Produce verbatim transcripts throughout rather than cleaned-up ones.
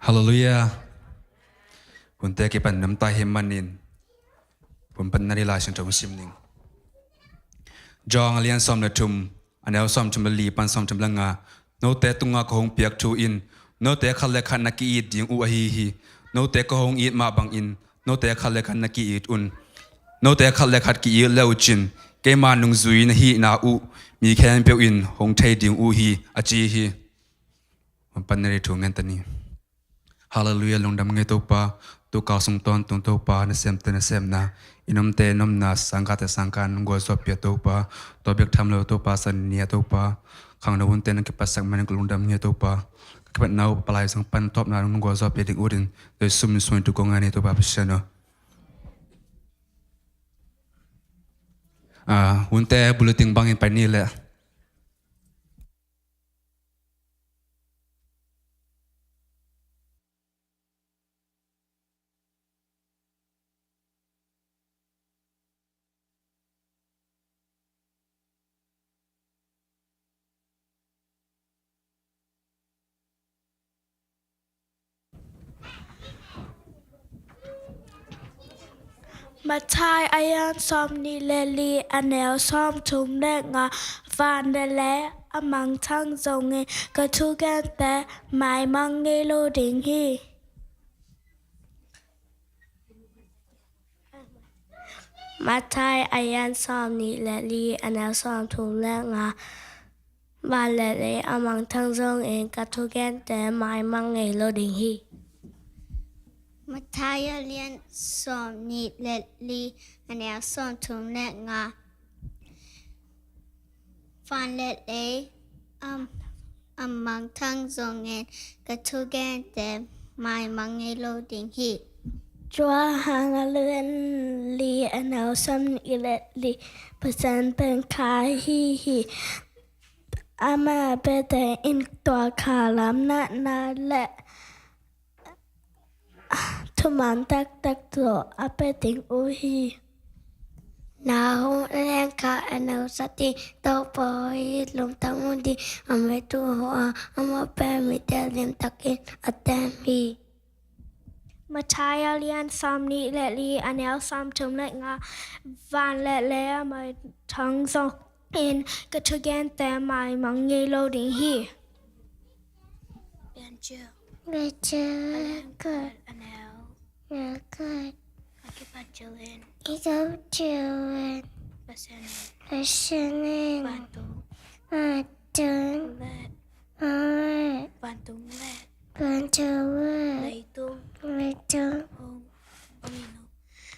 Halleluiah. Hunte kipan namta hi manin, hun panna ding Lai Siangtho sim ning. John a lian sawm le thum, a neu sawm thum le li pan sawm thum le nga. Note tunga ka hong piak thu in note khat le khat na ki-it ding uh ahi hi. Note ka hong it mah bangin note khat le khat na ki-it un. Note khat le khat ki-it le uh cin keima nungzui na hihna uh mi khempeuh in hong thei ding uh hi, a ci hi. Hun panna ding thu ngen ta ni. Halleluiah, lungdam ngei Topa, tukau sung tawntung Topa, nasemte nasemna, i nomte i nomna, sangkahte sangkah nong gualzawhpih a Topa, tua bek tham lo Topa, Sunday a Topa, khangno hunte nong kipatsak manin ka lungdam ngei Topa, ka kipatna uh palai sang pan tawpna nong gualzawhpih ding uh din, Jesu min suang in thu kong ngen hi Topa Pasian aw. Ah, hunte bulletin bangin pai ni leh. Matthai a lian sawm nih le li, a neu sawm thum le nga. Van le lei a mangthang zongin ka thugente maimang ngei lo ding hi. Matthai a lian sawm nih le li, a neu sawm thum le nga. Van le lei a mangthang zongin ka thugente maimang ngei lo ding hi. Matthai a lian sawm nih le li, a neu sawm thum le nga. Van le lei a, a mangthang zongin ka thugente maimang ngei lo ding hi. Johan a lian li, a neu sawm nih le li. Pasian pen kha ahi hi. Amah biate in tua kha lamlahna le thuman taktak tawh a pia ding uh hi. Na hong len kha a neu sat hi. Topa aw, lungtang un, a maitu hong a, amah pen mite limtakin a tem hi. Matthai a lian sawm nih le li, a neu sawm thum le nga. Van le lei a mangthang zongin ka thugente maimang ngei lo ding hi. Piancil. Piancil. A lian khat, a neu, a neu khat. Ka kipat cil in. Ka kipat cil in. Pasian in. Pasian in. Vantung. Vantung. Let. Let. Vantung let. Vantung let. Leitung. Leitung. Hong. Hong inu.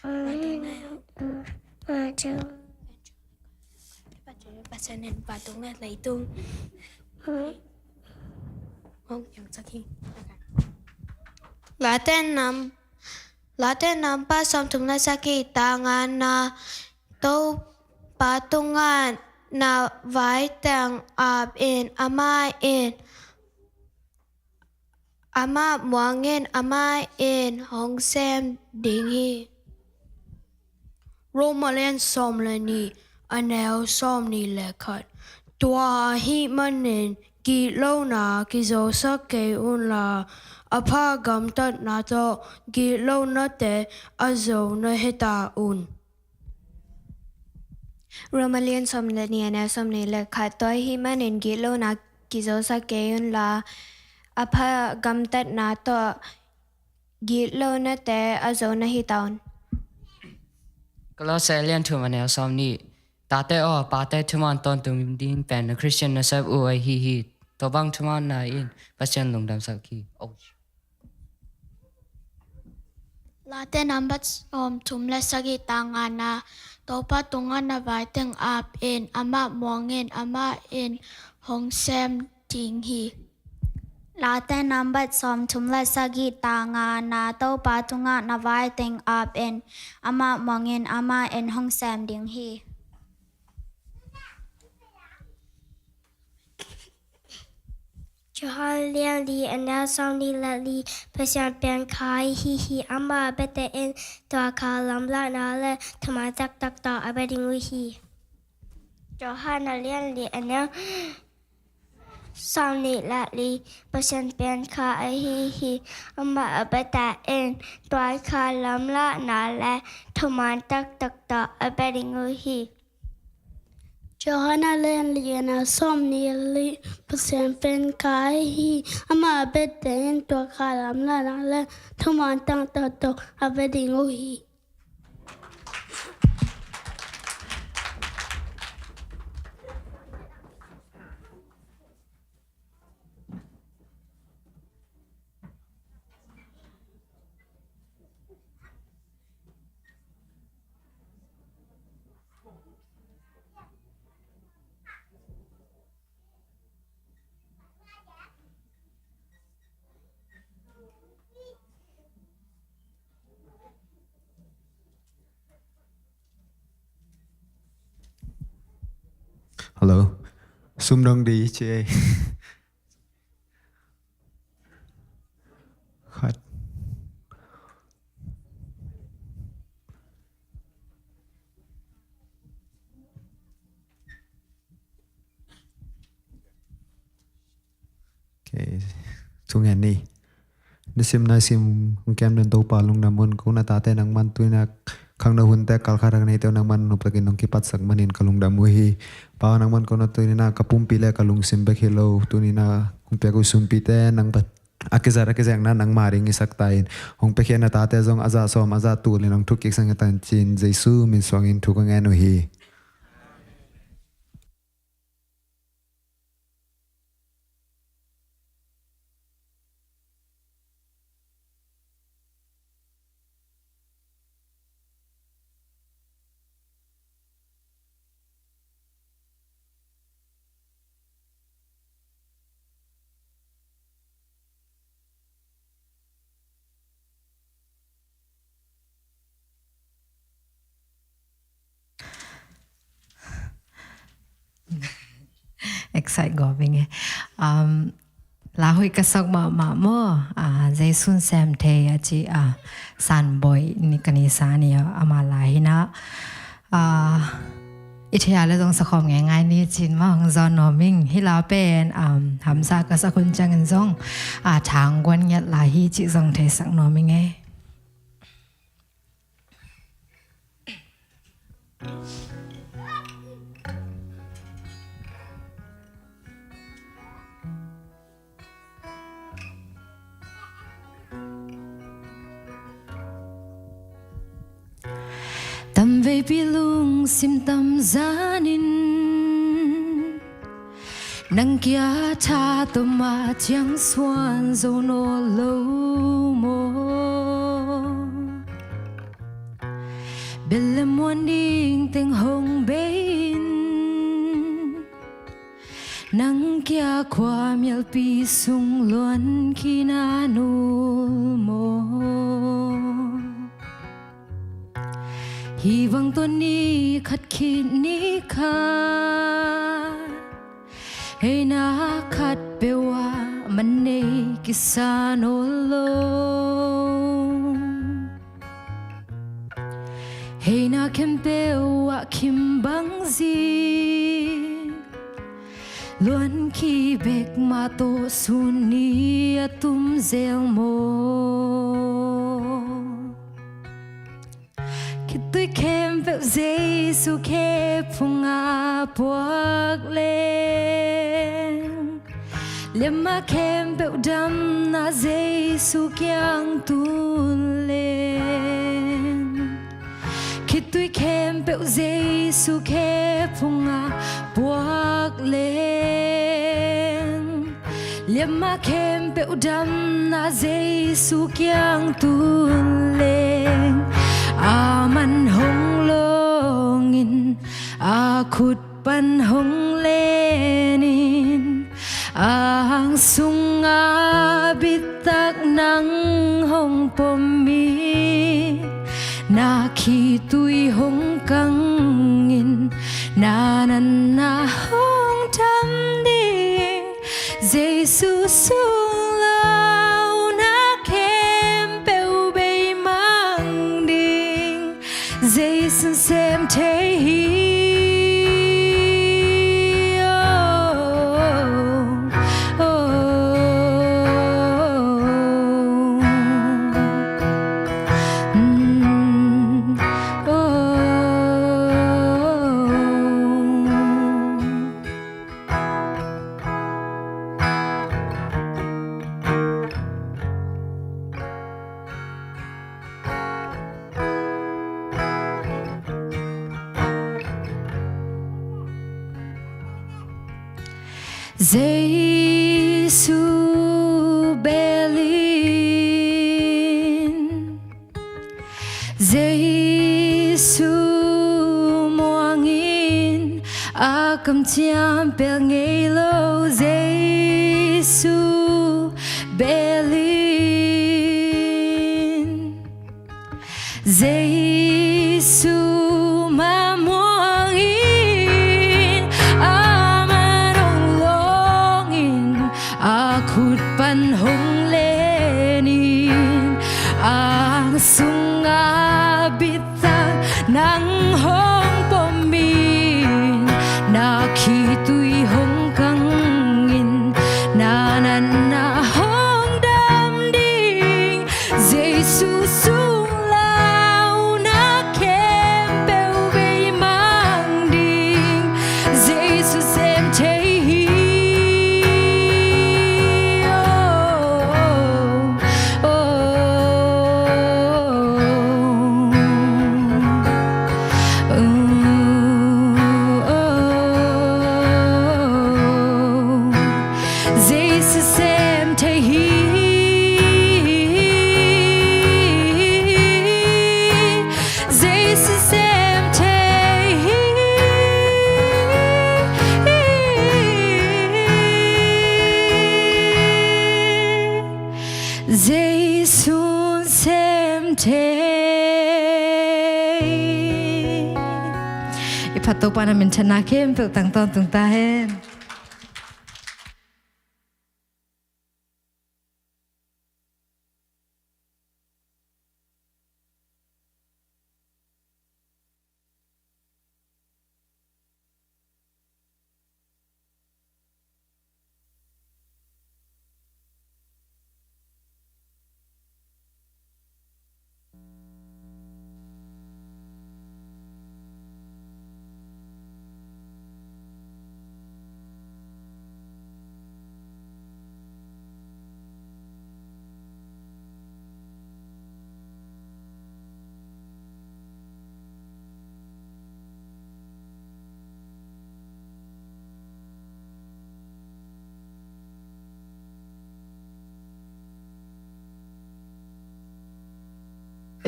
Hong inu. Vantung let. Vantung. Pasian in vantung le leitung. Hong, yang sakhi. Late nam, Late nambat sawm thum le sagih, tang ngana. Topa tungah na vaiteng ap in, amah in, amah muang in, amah in hong sem ding hi. Rom a lian sawm le nih, a neu sawm nih le khat. Tua ahih manin gitlona kizosak kei unla, a pha gamtatna tawh gitlonate a zo na hi ta un. Rom a lian sawm le nih, a neu sawm nih le khat. Tua ahih manin gitlona kizosak kei unla, a pha gamtatna tawh gitlonate a zo na hi ta un. Kolose a lian thum, a neu sawm nih. Tate aw, pate thuman tawntung ding pen na Khristian nasep uh ahi hi. Tua bang thumanna in Pasian lungdamsak hi. Oh. Late nambat sawm thum le sagih, tang ngana. Topa tungah na vaiteng ap in, amah muang in, amah in hong sem ding hi. Late nambat sawm thum le sagih, tang ngana. Topa tungah na vaiteng ap in, amah muang in, amah in hong sem ding hi. Johan lian li, a neu sawm nih le li. Pasian pen kha ahi hi. Amah biate in tua kha lamlahna le thuman taktak tawh a pia ding uh hi. Johan a lian li, a neu Sawmnih le li, Pasian pen kha ahi hi. Amah a biate in tuai kha lamlahna le thuman taktak tawh a bia ding uh hi. Johan a lian li, a neu sawmnih le li, Pasian pen kha ahi hi. Amah a biate in tuai kha lamlahna le thuman taktak tawh a bia ding uh hi. Hello. Sum dong di ci ei. Khat. Ok. Thu ngen ni. Nisim naisim hong kem den Topa lungdam un. Ko na tate nangman tuni-in ah khangno hunte kalkhat a ka neite uh nangman noptakin hong kipatsak manin ka lungdam uh hi. Pa nangman ko na tuni-in ah ka pumpi le ka lungsim bek hi lo, tuni-in ah hong piak uh sumpite nang a kizat a kizekna nangma ding i sak ta in, hong piakhia na tate zong a zah sawm a zah tul in hong thuk kik sang hi ta in ci-in Jesu min suangin thu ka ngen uh hi. Excite gawp ing e. Um, lauhuai ka sak mahmah maw? Ah, Jesu'n sem thei a ci, ah, Sanbawi ni ka ni sa ni a, ama la hi-in ah, ah, i thei a le zong sakhawm ngeingai ni ci-in mah hong zawn nuam ing. Hih la pen, um, hamsa ka sak hun ciangin zong, ah, thang guan ngiat la hi cih zong theisak nuam ing e. Tamveipi lungsim tamzanin nang kia tha tawh mah ciang suan zo nawn lo maw? Bel le muan ding teng hong bei-in nang kia khua mialpi sung luan khin a nul maw? Hih bang tawh ni khat khit ni khat, heina khat peuh ah man nei kisa nawn lo. Heina khempeuh ah khim bang zik, luan khit bek mah tawh sun ni a tum zel maw? Khitui khempeuh Jesu khe phung a puak leng, liamma khempeuh damna Jesu kiang tun leng. Khitui khempeuh Jesu khe phung a puak leng, liamma khempeuh damna Jesu kiang tun leng. A man hong lawngin, a khut pan hong lenin, a hang sungah bitak nang hong pom in, na khitui hong kangin, na natna hong dam ding. Jesu sung lo na khempeuh bei mang ding, Jesu'n sem thei hi. Oh, Jesu bel in, Jesu muang in, a kamciam pel ngei lo, Jesu bel in. Jesu mah muang in, aman hong lawng in, a khut pan hong len in, ang sungah bitak nang hong pom in, na khitui hong kang in, na natna hong dam ding. Jesu sung lau na khempeuh bei mang ding. Jesu sem thei hi. Oh, oh, oh, oh, oh. Jesu sem thei hi. Jesu sem thei hi. Jesu sem thei. I phat Topa na minthanna khempeuh tang tawntung ta hen.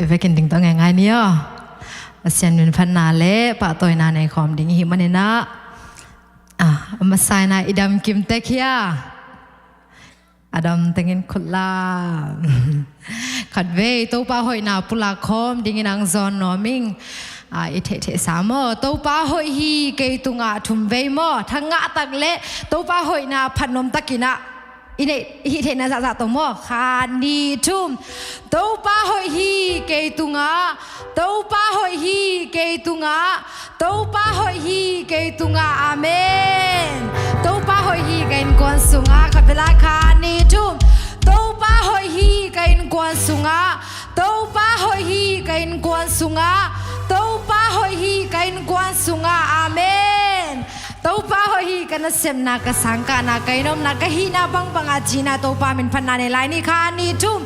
I vekin dingtawng ngai ngai ni aw. Pasian min phatna le pahtawina nei khawm ding i hih manin ah, ah, a masa in ah i dam kim tek hi a. A dam tengin khut la. Khatvei Topa hoihna pulak khawm dingin ang zawn nuam ing. Ah, i theihtheihsa maw? Topa hoih hi kei tungah, thumvei maw? Thangah tak le Topa hoihna phatnuam takin ah i neih, i hih theihna zahzah tawh maw? Khat, nih, thum. Topa hoih hi kei tungah, Topa hoih hi kei tungah, Topa hoih hi kei tungah. Amen. Topa hoih hi ka innkuan sungah. Khat vei la, khat, nih, thum. Topa hoih hi ka innkuan sungah, Topa hoih hi ka innkuan sungah, Topa hoih hi ka innkuan sungah. Amen. Topa hoih hi ka nasepna, ka sangkahna, ka inn omna, ka hihna bangbang ah cihna Topa min phatna nei lai ni. Khat, nih, thum.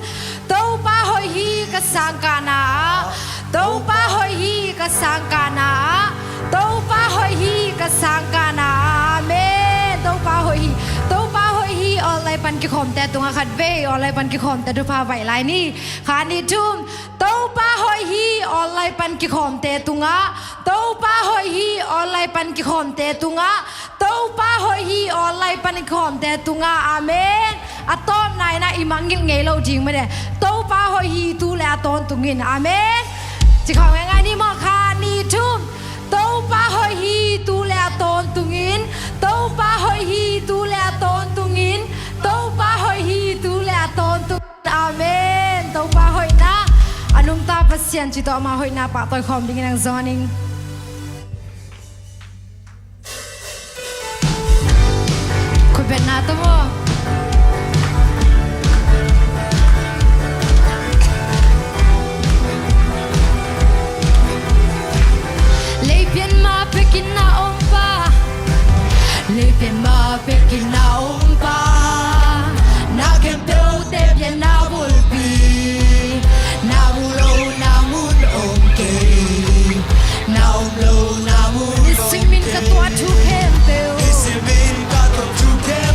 Topa hoih hi ka sangkahna ah, Topa hoih hi ka sangkahna ah, Topa hoih hi ka sangkahna ah. Amen. Topa hoih hi. Topa hoih hi online pan kikhawmte tungah. Khatvei online pan kikhawmte thupha vaih lai ni. Khat, nih, thum. Topa hoih hi online pan kikhawmte tungah, Topa hoih hi online pan kikhawmte tungah, Topa hoih hi online pan kikhawmte tungah. Amen. A tawpna in ah i mangngilh ngei lo ding mah e. Topa hoih hi tu le a tawntung in. Amen. Ci khawm ngai ngai ni maw? Khat, nih, thum. Topa hoih hi tu le a tawntung in, Topa hoih hi tu le a tawntung in, Topa hoih hi tu le a tawntung. Amen. Topa hoihna, a nungta Pasian cih tawh ama hoihna pahtawi khawm dingin ang zawn ing. Khutbetna tawh maw? Leipian mah pekin na om pa, leipian mah pekin na om pa, na khempeuhte pianna bulpi, na mu lohna mun om kei, na om lohna mun om kei. Nisimin ka tuah thu khempeuh, nisimin ka tuah thu khempeuh.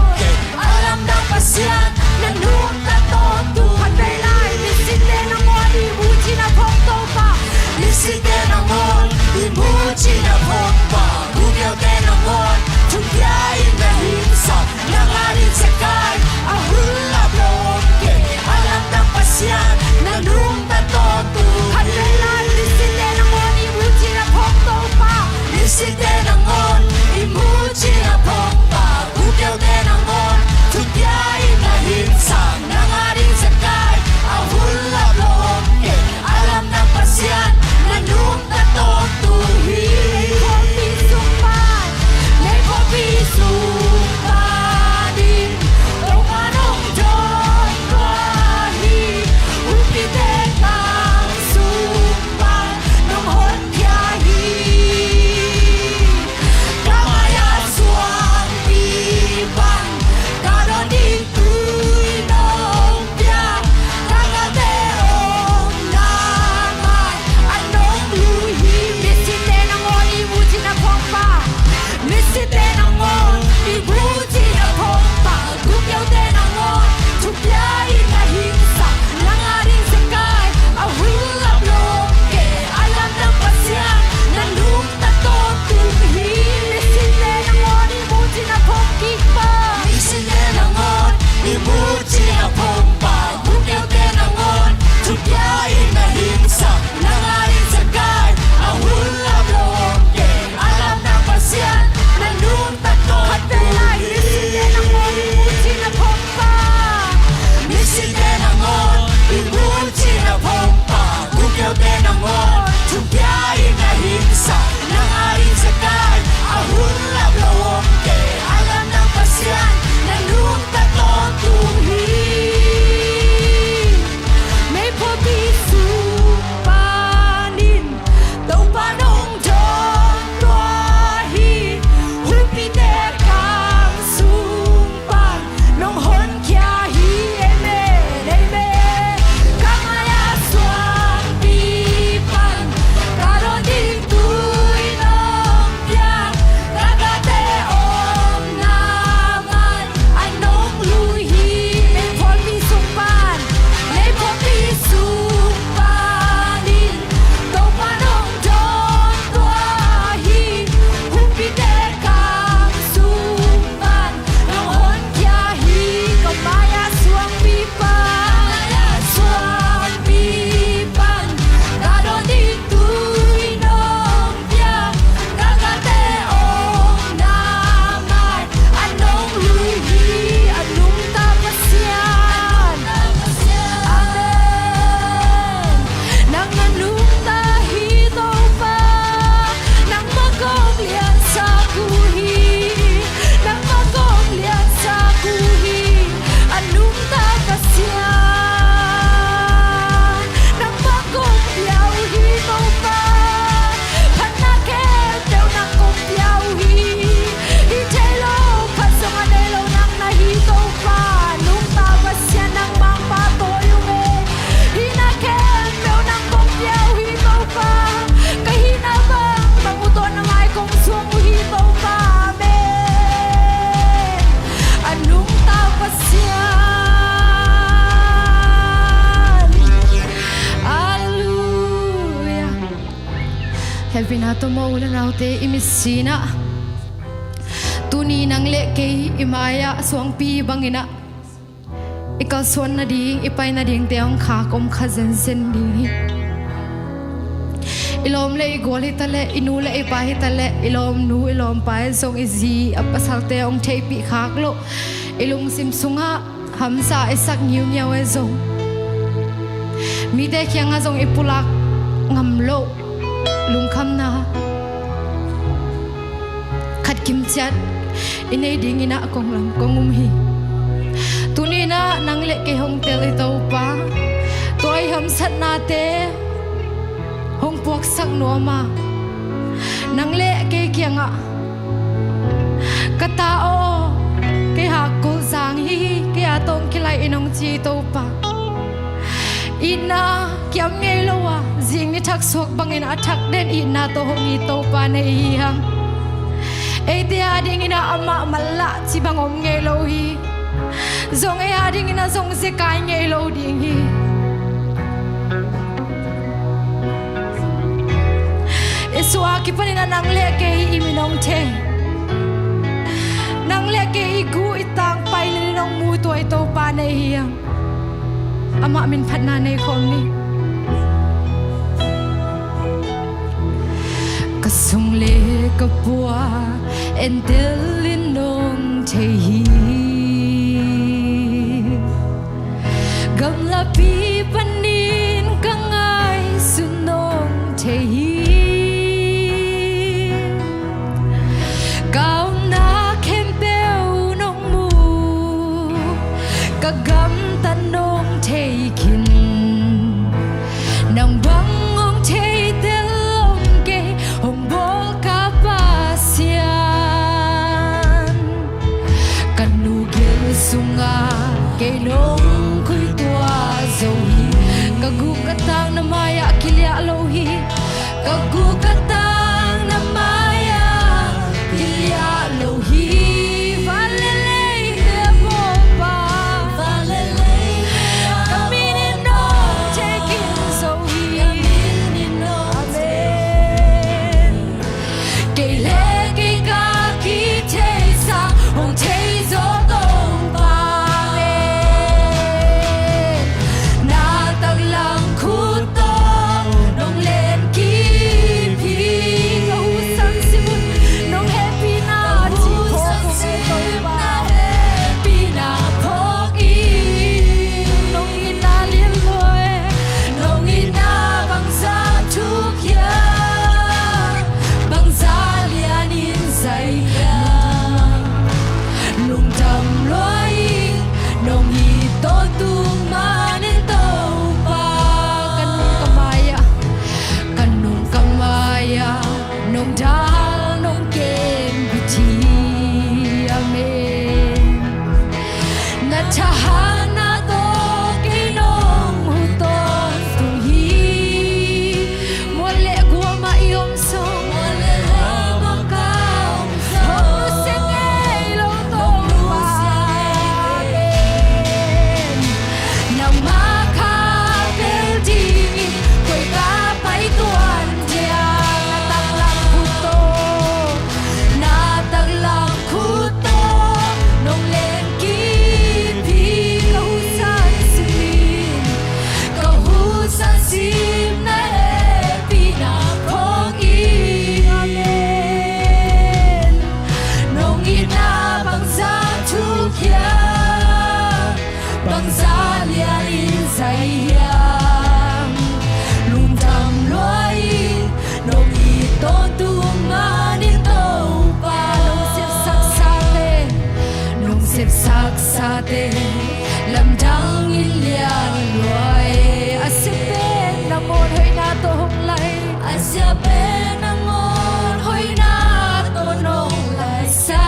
lawm kei. A lamdang Pasian na nungta tawntung hi. Khat vei lai, misite nangawn i mucih na phawk Topa. Misite nangawn i mucih na phawk Pa. Gupkhiaute nangawn thumpia in na hing sa. Nang ading zekai a hun lap lawm kei. A lamdang Pasian na nungta tawntung hi. Khat vei lai, misite nangawn i mucih na phawk Topa. Misite nangawn i mucih na phawk Pa. Gupkhiaute nangawn thumpia in na hing sa. Nang ading zekai a hun lap lawm kei. A lamdang Pasian na nungta tawntung hi. Khuapi sung pan, Mei khuapi sung panin Topa nong dawn tua hi. Umpite tang sung pan nong honkhia hi. Ka mai-ah suangpi pan ka dawn ding tui nong pia. Ka galte omna mai-ah nong lui hi. Misite nangawn i mucih na phawk Pa. Misite nangawn i mucih na phawk Pa. Gupkhiaute nangawn thumpia in na hing sa. Nang ading zekai a hun lap lawm kei. A lamdang Pasian na nungta tawntung hi. Misite nangawn i mucih na phawk kik Pa. Misite nangawn i mucih na phawk Pa. Gupkhiaute nangawn thumpia in na hing sa. Nang ading zekai a hun lap lawm kei. A lamdang Pasian na nungta tawntung hi. Khat vei lai, misite nangawn i mucih na phawk Pa. Misite nangawn i mucih na phawk Pa. Gupkhiaute nangawn thumpia in na hing sa. Nang ading zekai a hun lap lawm kei. A lamdang Pasian na nungta tawntung hi. Mei khuapi sung panin Topa nong dawn tua hi. Umpite tang sung pan nong honkhia hi. Amen, amen. Ka mai-ah suangpi pan ka dawn ding tui nong pia. Ka galte omna mai-ah nong lui hi. Mei khuapi sung pan, Mei khuapi sung panin Topa nong dawn tua hi. Umpite tang sung pan nong honkhia hi. Ka mai-ah suangpi pan, ka mai-ah suangpi pan ka dawn ding tui nong pia. Ka galte omna mai-ah nong lui hi. A nungta Pasian. Amen. Nang a nungta hi Topa. Nangmah kong liansak uh hi. Nangmah kong liansak uh hi. A nungta Pasian. Nangmah kong pia uh hi Topa. Phatna khempeuh nang kong pia uh hi. Hih thei lo, phat zong a nei lo nang na hi Topa. Nungta Pasian nangmah pahtawi uh hi. Hihna khempeuh nang kong pia uh hi Topa. Ka hihna bangbang uh tawh na mai kong zuan uh hi Topa. Amen. A nungta Pasian. Halleluiah. Hehpihna tawh maw u le naute, i mit sin ah tuni nang le kei i mai-ah suangpi bangin ah i kalsuan nading, i pai nadingte hong khak om kha zenzen ding hi. I lawm le i gual hi taleh, i nu le i pa hi taleh, i lawmnu i lawmpa hi zong, i zi a pasalte hong theihpih khak loh, i lungsim sungah hamsa i sak ngiungiau hi zong, mite kiangah zong i pulak ngam loh lungkhamna khat kimciat i nei dingin ah kong lam kong um hi. Tuni-in ah nang le kei hong tel i Topa, tua i hamsatnate hong puaksak nuam a, nang le kei kiangah, ka ta aw, kei hakkol zang hi, kei a tawh kilai in hong ci i Topa. Itna kiam ngei lo a, zing ni thak suak bangin a thak den itna tawh hong it Topa na hi hang. Eite adingin ah amah manlah ci bang om ngei lo hi. Zong ei adingin ah zong zekai ngei lo ding hi. Jesuh a kipanin ah nang le kei i min hong thei, nang le kei i gu i tang pai lel in hong mu tuai Topa na hi hang. Amah min phatna nei khawm ni. Ka sung le ka pua entel in nong thei hi. Gamlapi panin ka ngaihsun nong thei hi. Ka omna khempeuh nong mu, ka gamtat nong thei khin. Nang bang hong thei tel om kei, hong bawl ka Pasian. Ka nu gil sungah kei nong khuitua zo hi. Ka guk ka tang na mai-ah kiliah lo hi. Ka guk ka tang na mai-ah kiliah lo hi. Van le leite Bawlpa, van le leite ka min in nong thei khin zo hi. Amen. Kei le kei ka kithei sang hong thei zo Topa. Amen. Na taklang khut tawh nong len kip hi. Ka hu sansim un, nong hehpihna ci phawk hi Topa. Hehpihna phawk hi. Nong itna lian lua e. Nong itna bangzah thuk hiam, bangzah lianin zai hiam. Lungdam lua ing, nong it tawntung manin Topa. Ka nung ka mai-ah, ka nung ka mai-ah nong dal nong kem bit hi. Amen. Na thahatna tawh kei nong hu tawntung hi. Mual le gua mah i om sung, mual le gua mah ka om sung, hong nusia ngei lo Topa. Amen. Nangmah kha bel dingin koi ka pai tuan dia. Na taklang khut tawh, na taklang khut tawh nong len kip hi. Ka hu sansim in, ka hu sansim na hehpihna phawk hi. Amen. Nong itna bangzah thuk hiam, bangzah lianin zai hiam. Lungdam lua ing, nong it tawntung manin Topa. Nong sepsaksate, nong sepsaksate lamdang in lian lua e. A sia pen nangawn hoihna tawh hong lai, a sia pen nangawn hoihna tawh nong lai sa.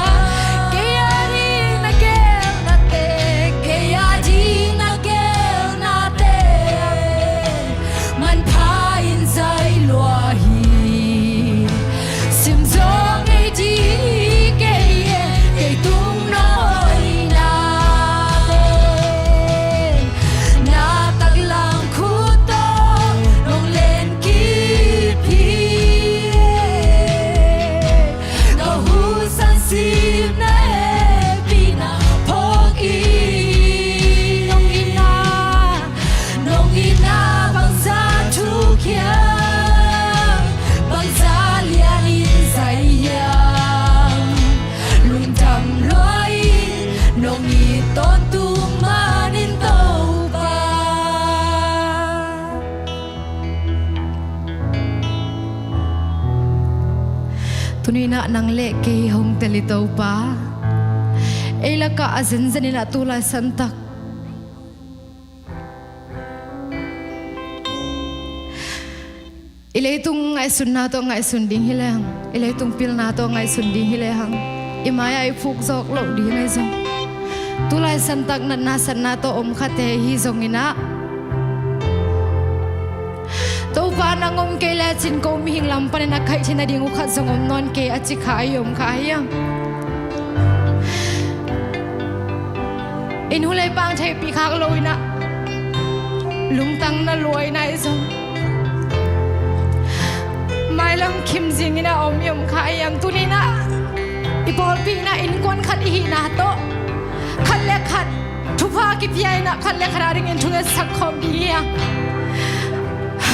Kei a ding na gelnate, kei a ding na gelnate manpha in zai lua hi. Sim zaw ngei ding hi kei e, kei tung nong hoihna pen. Na taklang khut tawh nong len kip hi. Ka hu sansim na hehpihna phawk hi. Nong itna, nong itna bangzah thuk hiam, bangzah lianin zai hiam. Lungdam lua ing, nong it tawntung manin Topa. Tuni-in ah nang le kei hong tel hi Topa. Ei lakah a zenzen in ah tulai santak i leitung ngaihsunna tawh ngaihsun ding hi lehang, i leitung pilna tawh ngaihsun ding hi lehang, i mai-ah i phuk zawk loh ding ahi zong, tulai santak natna satna tawh om khate hi zongin ah, Nang om kei lecin ko mihing lam panin a kaih theih nading uh khat zong om nawn kei a ci kha i om kha hiam? Inn hulei pang theihpih khak lo in ah lungtang na luai na i zong mailam khim zing in a om i om kha hiam? Tuni in ah i pawlpi in ah innkuan khat i hihna tawh khat le khat thupha kipia in ah khat le khat a dingin thungetsak khawm ding hi a.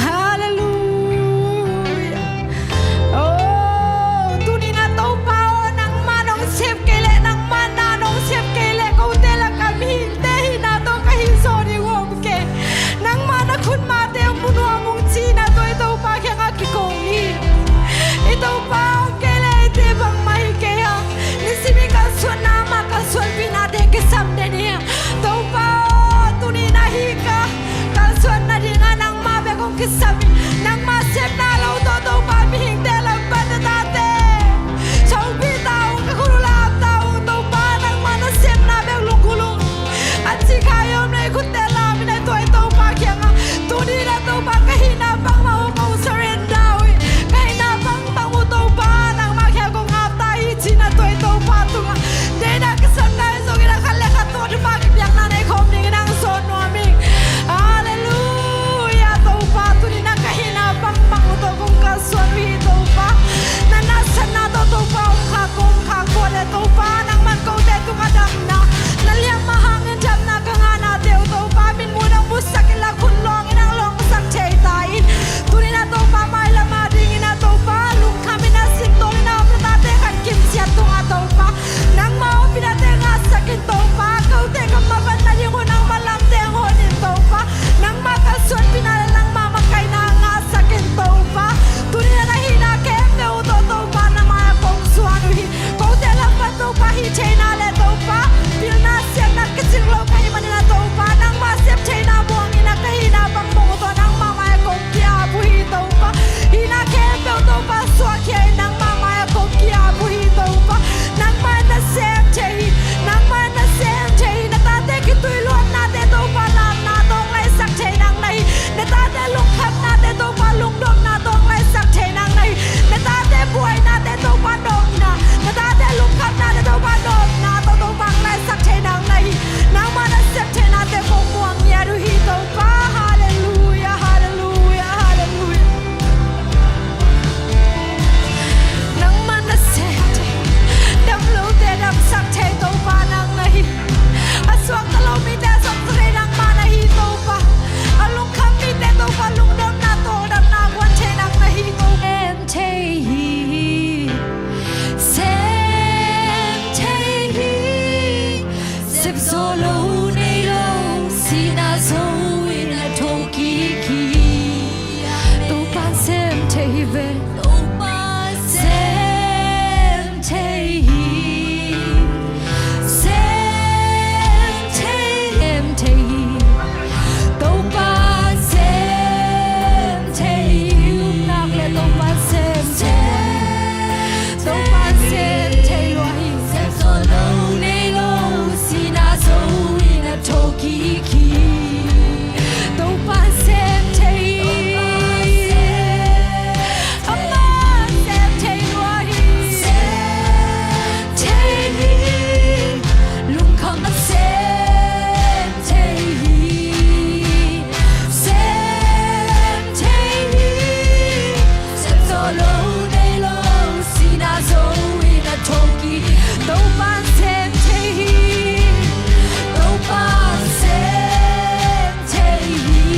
Halleluia. Oh, tuni in ah Topa aw, nangmah nong sep kei leh, nangmah na nong sep kei leh, kote lakah mihingte hihna tawh ka hih zaw ding uh om kei. Nangmah na khutmate mu nuam ung ci-in ah tua i Topa kiangah kiko hi. I Topa om kei leh eite bangmah hi kei a. Nisim i kalsuanna mah kalsuanpihnate kisam den hi a. Topa aw, tuni in ah hih ka kalsuan nadingah nangmah bek hong kisam in, nangmah sepna lo tawh Topa mihingte lam pan na tate sawpih ta ung, ka khut uh lam ta ung Topa, nangmah na sepna bek lunggulh ung a ci kha i om leh i khutte lam in ah tua i Topa kiangah tuni in ah Topa ka hihna bangmah uh kong surrender uh hi. Ka hihna bangmah uh Topa nangmah kiangah kong ap ta hi ci-in ah tua i Topa tungah deihna kisam nai zongin ah khat le khat tawh thupha kipiakna nei khawm dingin hong zawn nuam ing. Halleluia. Topa tuni in ah ka hihna bangmah uh tawh kong kalsuan uh hi Topa. Na nasepna tawh Topa om kha kong kha kua le Topa nangman kote tungah damna na liamma hangin damna ka ngahnate uh Topa min mun hong musak inla khut lawngin hong lawngsak thei ta in. Tuni in ah Topa mailam a dingin ah Topa lungkham in ah sintawl in ah om na tate kan kimsiat tungah Topa nangmah ompihna teng ngahsak in Topa, kote ka mavan nading uh nangmah lamte hong hon in Topa, nangmah kalsuanpihna le nangmah makaihna ngahsak in Topa. Tuni in ah na hihna khempeuh uh tawh Topa na mai-ah kong zuan uh hi. Kote lam pan Topa hih theihna le Topa pilna siamna kicing lo ka hih manin ah Topa nangmah sep theihna muang in ah ka hihna bangmah uh tawh nangmah mai-ah kong ki-ap uh hi Topa. Hihna khempeuh Topa suahkhia in nangmah mai-ah kong ki-ap uh hi Topa. Nangmah in na sem thei hi. Nangmah in na sem thei hi. Na tate kituiluatnate Topa lamna tawh hong laisak thei nang na hi. Na tate lungkhamnate Topa lungdopna tawh hong laisak thei nang na hi. Na tate buainate Topa nopna, na tate lungkhamnate Topa nopna tawh Topa hong laisak thei nang na hi. Nangmah na sep theihnate kong muang ngiat uh hi Topa. Halleluia, halleluia, halleluia. Nangmah na sem thei, dam lote damsak thei Topa nang na hi. A suakta lo mite a suakta thei nangmah na hi Topa. A lungkham mite Topa lungdamna tawldamna guan thei nang na hi Topa. Sem thei hi, sem thei hi. Sep zawh lo nei lo, sihna zo in a thokik hi. Topa sem thei hi ve. Topa sem thei hi. Sem thei, sem thei hi. Topa sem thei hi. Nak le Topa sem thei. Topa sem thei lua hi. Sem zawh lo nei lo, sihna zo in a thokik hi. Topa sem thei hi. Amah sem thei lua hi. Sem thei hi. Lungkham a sem thei hi. Sem thei hi. Sem zawh lo nei lo, sihna zo in a thokik hi. Topa sem thei hi. Topa sem thei hi.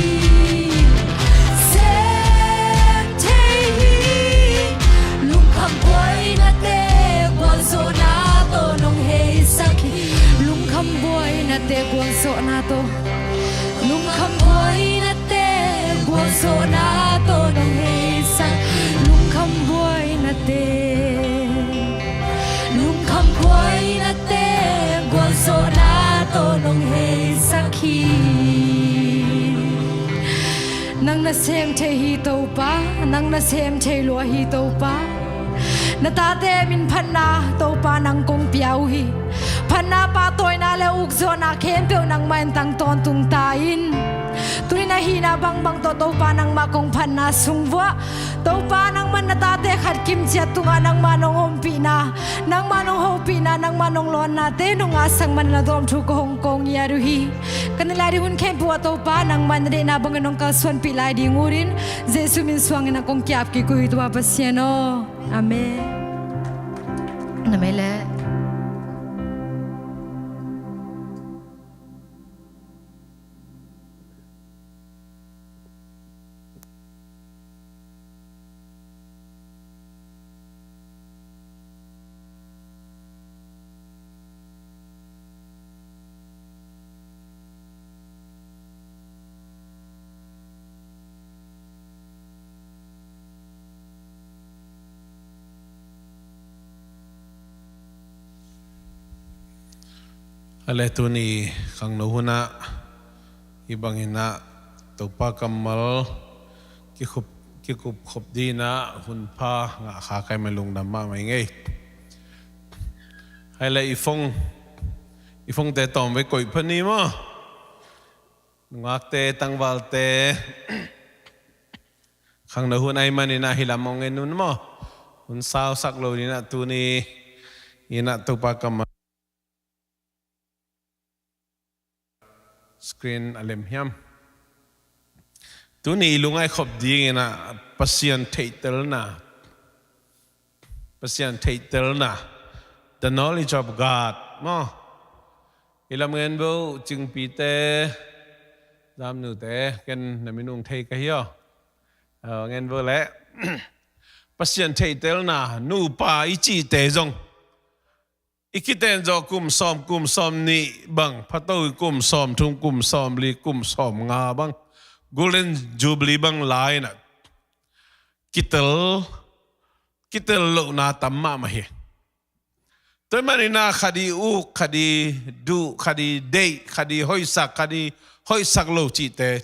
Sem thei hi. Lungkham buainate gualzawhna tawh nong heisak hi. Lungkham buainate gualzawhna tawh. Lungkham buainate gualzawhna tawh nong heisak. Lungkham buainate, lungkham buainate gualzawhna tawh nong heisak hi. Nang na sem thei hi Topa, nang na sem thei lua hi Topa. Na tate minphatna Topa nang kong pia uh hi. Phatna, pahtawina le ukzawhna khempeuh nangmah in tang tawntung ta in. Tuni-in a hihna bangbang tawh Topa nangmah kong phatna sung vuah. Topa nangman na tate khat kimciat tungah nangmah nong ompihna, nangmah nong hopihna, nangmah nong lawnnate nong ngahsak manin a dawm thu ka hong kong ngiat uh hi. Ka nilai ding hun khempeuh ah Topa nangman na deihna bangin nong kalsuanpih lai ding utin Jesu min suangin a kong ki-ap kik uh hi Topa Pasian aw. Amen. Na mei leh. A le tuni khangno hunah hih bangin ah Topa kammal kikhup, kikup khop dingin ah hun pha ngah kha ka hih man lungdam mahmah ing ei. Hai le i phone, i phone-te tawmvei koih pha ni maw. Nungakte, tangvalte, khangno hun ahih manin ah hih lam hong en un maw. Hun sausak lo dingin ah tuni-in ah Topa kammal screen a lem hiam. Tuni i lungngaih khop dingin ah Pasian theihtelna, Pasian theihtelna, the knowledge of God maw. I lam ngen vo, Cingpite, Zamnute, ken na minung thei ka hi aw. Aw, ngen vo leh. Pasian theihtelna, nupa i cihte zong i kiten zawh kum sawm, kum sawmnih bang, phato i kum sawmthum, kum sawmli, kum sawmnga bang, Golden Jubilee bang lai-in ah kitel, kitel lohna tam mahmah hi. Tua ahih manin ah khat i uk, khat i duh, khat i deih, khat i hoihsak, khat i hoihsak lo cihte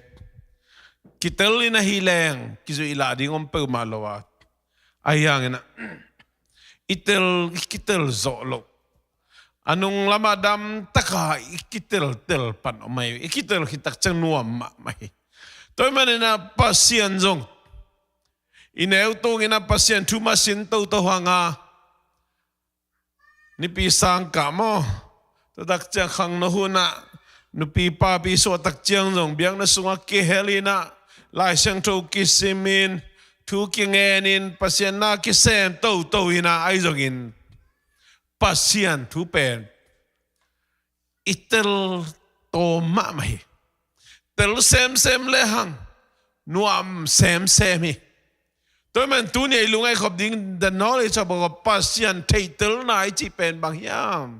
kitel in ahih leng kizuih lah ding om peuhmah lo a, ahi hangin ah i tel, i kitel zawh loh, a nung lamah damtaka i kiteltel pan om ahi, i kitel khit tak ciang nuam mahmah hi. Tua ahih manin ah Pasian zong i neu tungin ah Pasian thu mah sin toto hang a, nipi sang kah maw, tua tak ciang khangno hunah nupi papi suah tak ciang zong biakna sungah kihel in ah, Lai Siangtho kisimin, thu kingenin, Pasian na kisem toto in ah, ahi zongin Pasian thu pen i tel tawm mahmah hi. Tel semsem lehang nuam semsem hi. Tua ahih man tuni a i lungngaih khop ding, the knowledge of God, Pasian theihtelna i cih pen bang hiam?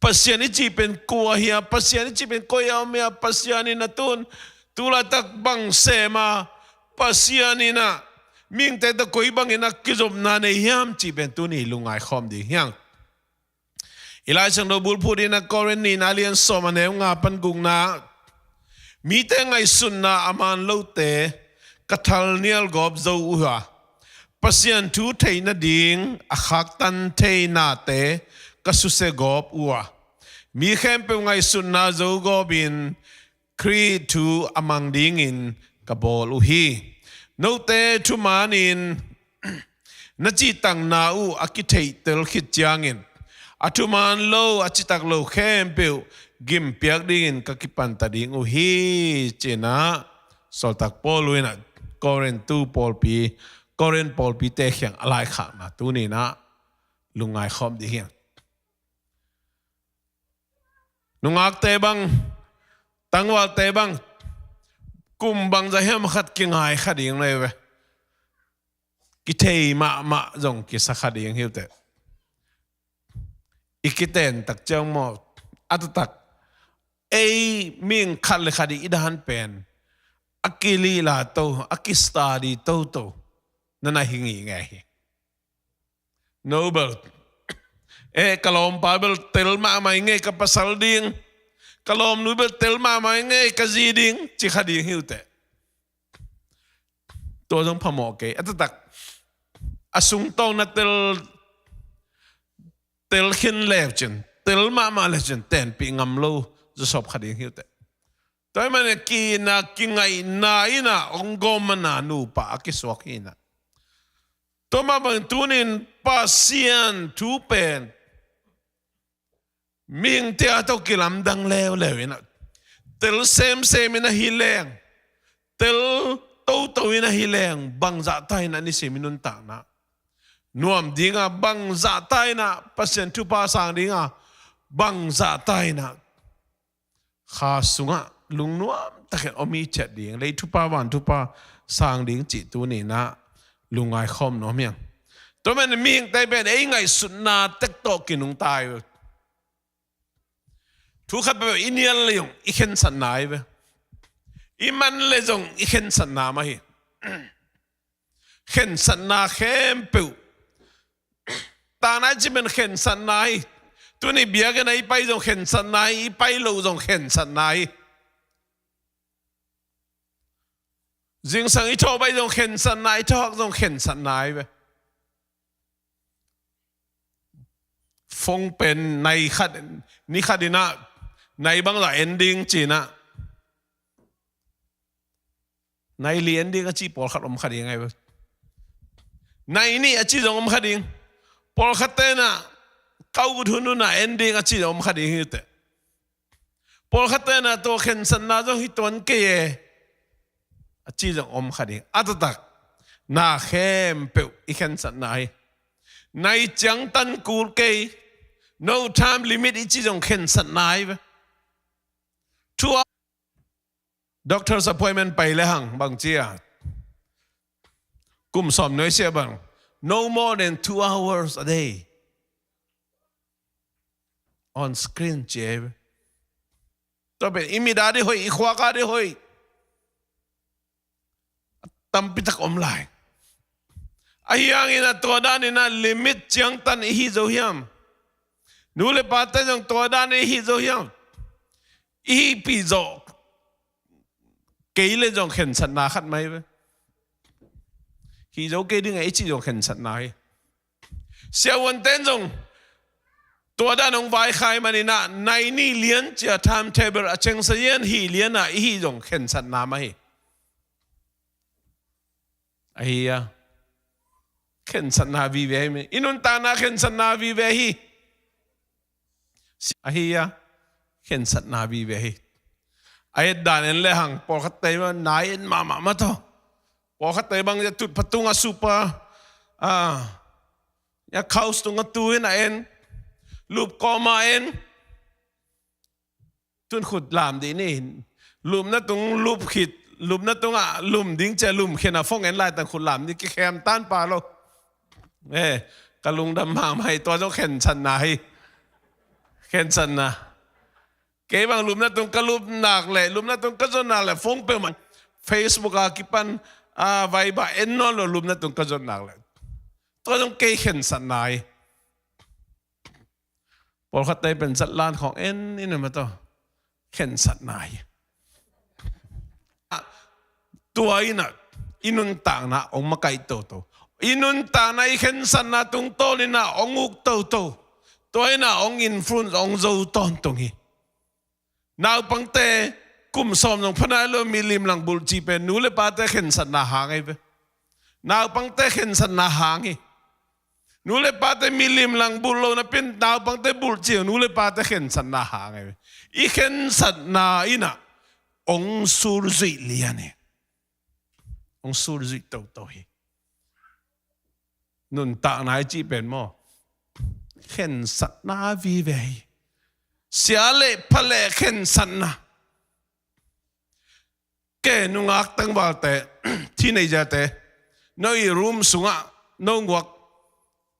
Pasian i cih pen kua hiam? Pasian i cih pen koi a om hiam? Pasian in a tun, tu laitak bang sem a, Pasian in ah mihingte tawh koi bangin a kizopna nei hiam cih pen tuni i lungngaih khawm ding hi hang. I Lai Siangtho bulphuh dingin ah Korin nihna a lian sawm, a neu nga pan gukna, mite ngaihsutna a man lote ka thalnial gawp zo uh a, Pasian thu theih nading a khaktan thei nate ka susia gawp uh a, mi khempeuh ngaihsutna zo gawpin Khrih thu a mang dingin ka bawl uh hi. Note thumanin na cihtakna uh a kitheihtel khit ciangin a thuman lo, a citak lo khempeuh gimpiak dingin ka kipanta ding uh hi, ci-in ah Sawltak Paul in ah Korintu pawlpi, Korin pawlpite kiang a laikhakna tuni-in ah lungngai khawm ding hi hang. Nungakte bang, tangvalte bang, kum bangzah hiam khat kingai kha ding leh ve, kithei mahmah zong kisa kha ding hi uh teh. I kiten tak ciang maw, a taktak ei mihing khat le khat i dan pen a kilihla to, a kistudy toto na na hi ngei ngei hi. No bel, eh, ka lawmpa bel tel mahmah ing ei ka pasal ding, ka lawmnu bel tel mahmah ing ei ka zi ding, ci kha ding hi uh teh. Tua zong phamawh kei, a taktak a sungtawng na tel, tel khin leu cin, tel mahmah leu cin tenpih ngam lo zawsop kha ding hi uh teh. Tua ahih manin ki-itna kingaihna in ah hong gawm a, nupa a kisuak hi in ah. Tua mah bang tunin Pasian thu pen mihingte tawh kilamdang leuleu in ah, tel semsem in ahi leng, tel toto in ahi leng, bangzah ta in ah nisim i nuntakna nuam ding a, bangzah ta in ah Pasian thupha sang ding a, bangzah ta in ah kha sungah lungnuam takin om i ciat ding, lei thupha van thupha sang ding cih tuni in ah lungngai khawm nuam hi hang. Tua manin mihingte pen ei ngaihsutna tek tawh kinungta hi ve. Thu khat peuh i nial le zong i khensatna hi ve. I man le zong i khensatna mah hi. Khensatna khempeuh. Takna i cih pen khensatna hi. Tuni biakinn ah i pai zong khensatna hi, i pai loh zong khensatna hi. Zingsang i thawh pai zong khensatna, i thawh hak zong khensatna hi ve. Phone pen nai khat, ni khat in ah nai bangzah en ding ci in ah, nai li en ding a ci pawlkhat om kha ding ahi ve. Nai nih a ci zong om kha ding. Pawlkhatte in ah kau gut hunhun ah en ding a ci zong om kha ding hi teh. Pawlkhatte in ah tua khensatna zong hi tuan kei e a ci zong om kha ding. A taktak na khempeuh i khensatna hi. Nai ciangtan kul kei, no time limit i ci zong khensatna hi ve. Thu Doctor's appointment pai le hang bang ci a, kum sawm nuai siah bang, no more than two hours a day on screen ci a hi ve. Tua pen i mit a ding hoih, i khuak a ding hoih. Tampi tak om lai. Ahi hangin ah tua dan in ah limit ciangtan i hih zo hiam? Nu le pate zong tua dan in i hih zo hiam? I hihpih zawh kei le zong khensatna khat mah hi ve. Hih zo kei ding a i cih zong khensatna hi. Siavuante'n zong tua dan hong vaikhak manin ah nai nih lian ci a timetable a cengsa lian hih lian a i hih zong khensatna mah hi. Ahi a, khensatna vive hi. I nuntakna khensatna vive hi. Ahi a, khensatna vive hi. A et dan en le hang, pawlkhatte bang nai en mahmah mah tawh. Pawlkhatte bang a tut phatung a sup a, a, a khaus tung a tu in a en. Lup kawm a en. Tun khut lam dih ni. Lupna tung lup khit, lupna tungah lum ding ci a lum khin a phone en laitak khut lam dih, kikhem tan pah lo. Eh, ka lungdam mahmah hi, tua zong khensatna hi. Khensatna. Kei bang lupna tung ka lup nak leh, lupna tung ka zon nak leh, phone peuhmah Facebook a kipan, a, Viber en nawn lo lupna tung ka zon nak leh. Tua zong kei khensatna hi. Pawlkhatte pen zatlan khawng en in a mah tawh khensatna hi. Tua in ah i nuntakna hong makaih toto. I nuntakna i khensatna tungtawn in ah hong uk toto. Tua in ah hong influence, hong zo tawntung hi. Naupangte kum sawm zong pha nai lo milim lang bulh cih pen nu le pate khensatna hang ahi ve. Naupangte khensatna hang hi. Nu le pate milim lang bulh lo napi-in naupangte bulh cih nu le pate khensatna hang ahi ve. I khensatna in ah hong sulzuih lian hi. Hong sulzuih toto hi. Nuntakna i cih pen maw, khensatna vive hi. Sia le pha le khensatna. Kei nungak tangvalte, teenager-te, no i room sungah no nguak,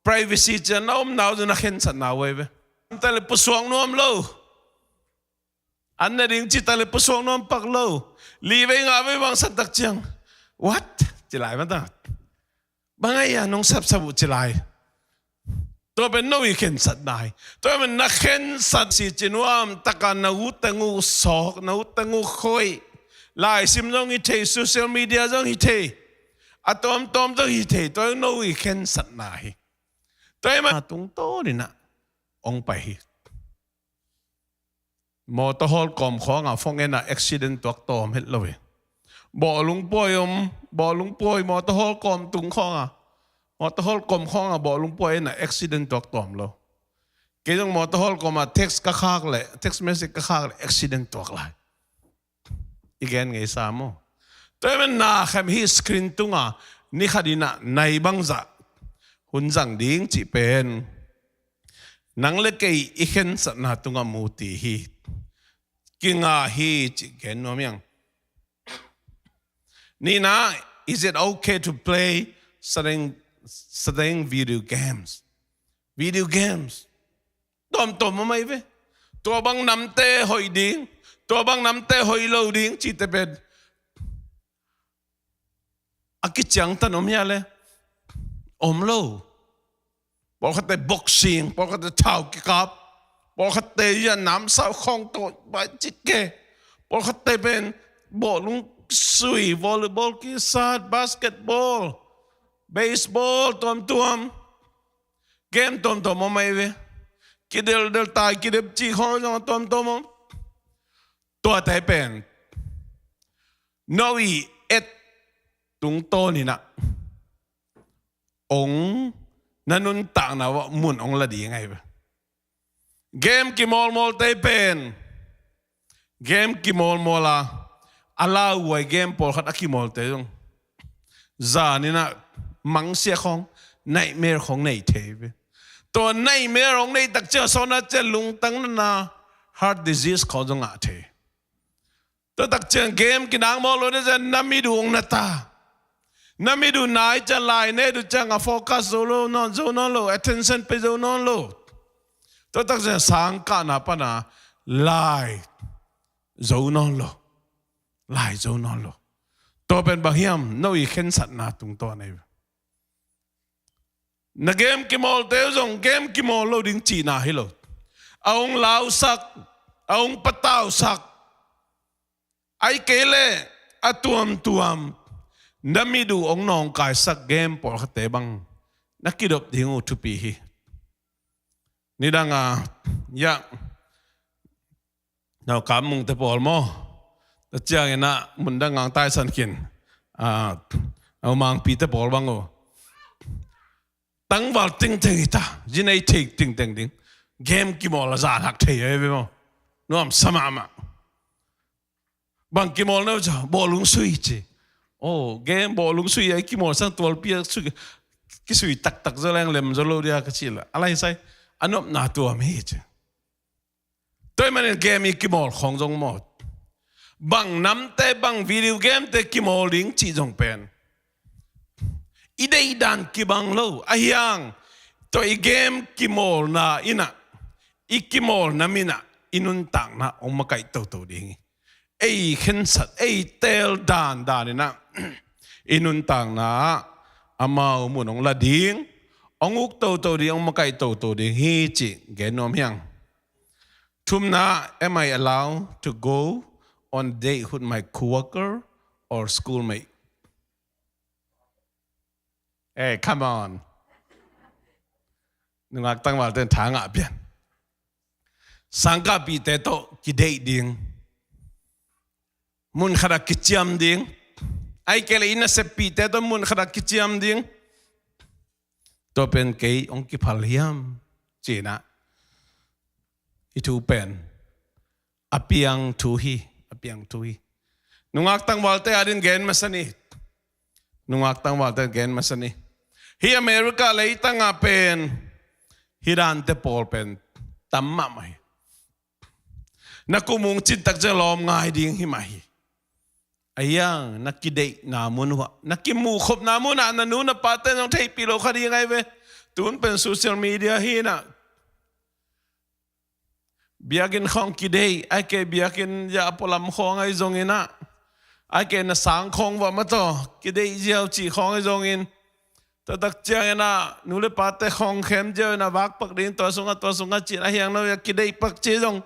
privacy ciang na omna uh zong na khensatna uh ahi ve. Tua le pusuak nuam lo. An ne ding cih ta le pusuak nuam pak lo. Li vei nga vei vang san tak ciang, what? Ci lai mah ta. Bang a hia nong sapsap uh ci lai. Tua pen no i khensatna hi. Tua pen na khensat si ci nuam taka na u teng uh sawk, na u teng uh khoih. Laisim zong hi thei, social media zong hi thei. A tawmtawm zong hi thei. Tua no i khensatna hi. Tua i mah tungtawn in ah hong pai hi. Mawtaw hawl kawm khawngah phone en a accident tuak tawm het lo hi. Bawhlung puai om, bawhlung puai mawtaw hawl kawm tung khawngah, mawtaw hawl kawm khawngah bawhlung puai en a accident tuak tawm lo. Kei zong mawtaw hawl kawmah text ka khak leh, text message ka khak leh accident tuak lai. I gen ngei sa maw? Tua ahih manin na khem hi screen tungah ni khat in ah nai bangzah hun zang ding cih pen nang le kei i khensatna tungah mu ti hi. Kinga hi cih gen nuam hi ing. Nihna, is it okay to play certain, certain video games? Video games. Tuamtuam om ahi ve. Tua bang namte hoih ding, tua bang namte hoih lo ding cihte pen a kiciangtan om hia le? Om lo. Pawlkhatte boxing, pawlkhatte thau kikap, pawlkhatte ia namsau khawng tawh bai cik ke. Pawlkhatte pen bawhlung sui, volleyball kisat, basketball, baseball, tuamtuam. Game tuamtuam om ahi ve. Kideldel tai, kidep cih khawng zong tuamtuam om. Tuate pen no i et tungtawn in ah ong na nuntakna uah mun ong la ding ahi ve. Game kimawlmawlte pen game kimawlmawl a, a lauhuai game pawlkhat a kimawlte zong zan in ah mangsia khawng, nightmare khawng nei thei ve. Tua nightmare hong nei tak ciang sawna ciang lungtang natna, heart disease khawng zong ngah thei. Tua tak ciang game kinang mawl lo ding ciang na mit uh hong na ta. Na mit uh nai ciang lai ne uh ciang a focus zo lo nawn, zo nawn lo, attention pe zo nawn lo. Tua tak ciang sangkahna pana lai zo nawn lo. Lai zo nawn lo. Tua pen bang hiam, no i khensatna tungtawn ahi ve. Na game kimawlte uh zong game kimawl lo ding cihna hi lo. A hong lausak, a hong patausak, ahih kei leh a tuamtuam na mit uh hong nawngkaisak game pawlkhatte bang na kidop ding uh thupi hi. Nidang a, ya, no, kam mungte pawl maw? Tua ciangin ah mundang ngang taisan khin. A, no, mangpite pawl bang uh. Tangval tingteng hi ta, zi nei thei tingteng ding. Game kimawl a zan hak thei ahi ve maw? Nuamsa mahmah. Bang kimawl na uh ciang, bawhlung sui ci. Oh, game bawhlung sui a i kimawl sang tualpi a sui, kisui taktak zaw leng lem zaw lo dia ka ci la. A lai sai, a nopna tuam hi ci. Tua ahih manin game i kimawl khawng zong maw, bang namte, bang video gamete kimawl ding cih zong pen i deihdan kibang lo. Ahi hang tua i game kimawlna in ah, i kimawlna min ah i nuntakna hong makaih toto ding hi. Ei khensat, ei teel dandan in ah i nuntakna ah amau mun hong la ding, hong uk toto ding, hong makaih toto ding hi cih gen nuam hi ing. Thumna, am I allowed to go on date with my coworker or schoolmate? Hey, come on. Nungak tangvalte in tha ngah pian. Sangkahpihte tawh kidate ding, mun khatah kiciam ding, ahih kei leh i naseppihte tawh mun khatah kiciam ding. Tua pen kei hong kiphal hiam? Ci-in ah i thu pen a piang thu hi, a piang thu hi. Nungak tangvalte adingin gen masa ni. Nungak tangvalte gen masa ni. Hih America leitangah pen hih dante pawl pen tam mahmah hi. Na kum hong cin tak ciang lawm ngai ding hi mah hi. Ahi hang na kideihna mun uh ah, na kimuhkhopna mun ah na nu na pate zong theihpih lo kha ding ahi ve. Tun pen social media hi in ah, biakinn khawng kidate, ahih kei leh biakinn zia a pualam khawng ahi zongin ah, ahih kei leh na sang khawng vah mah tawh kidate ziau cih khawng ahi zongin, tua tak ciangin ah nu le pate khawng khem ziau in ah vakpak ding, tua sungah, tua sungah ci-in, ahi hang no a kidate pak cih zong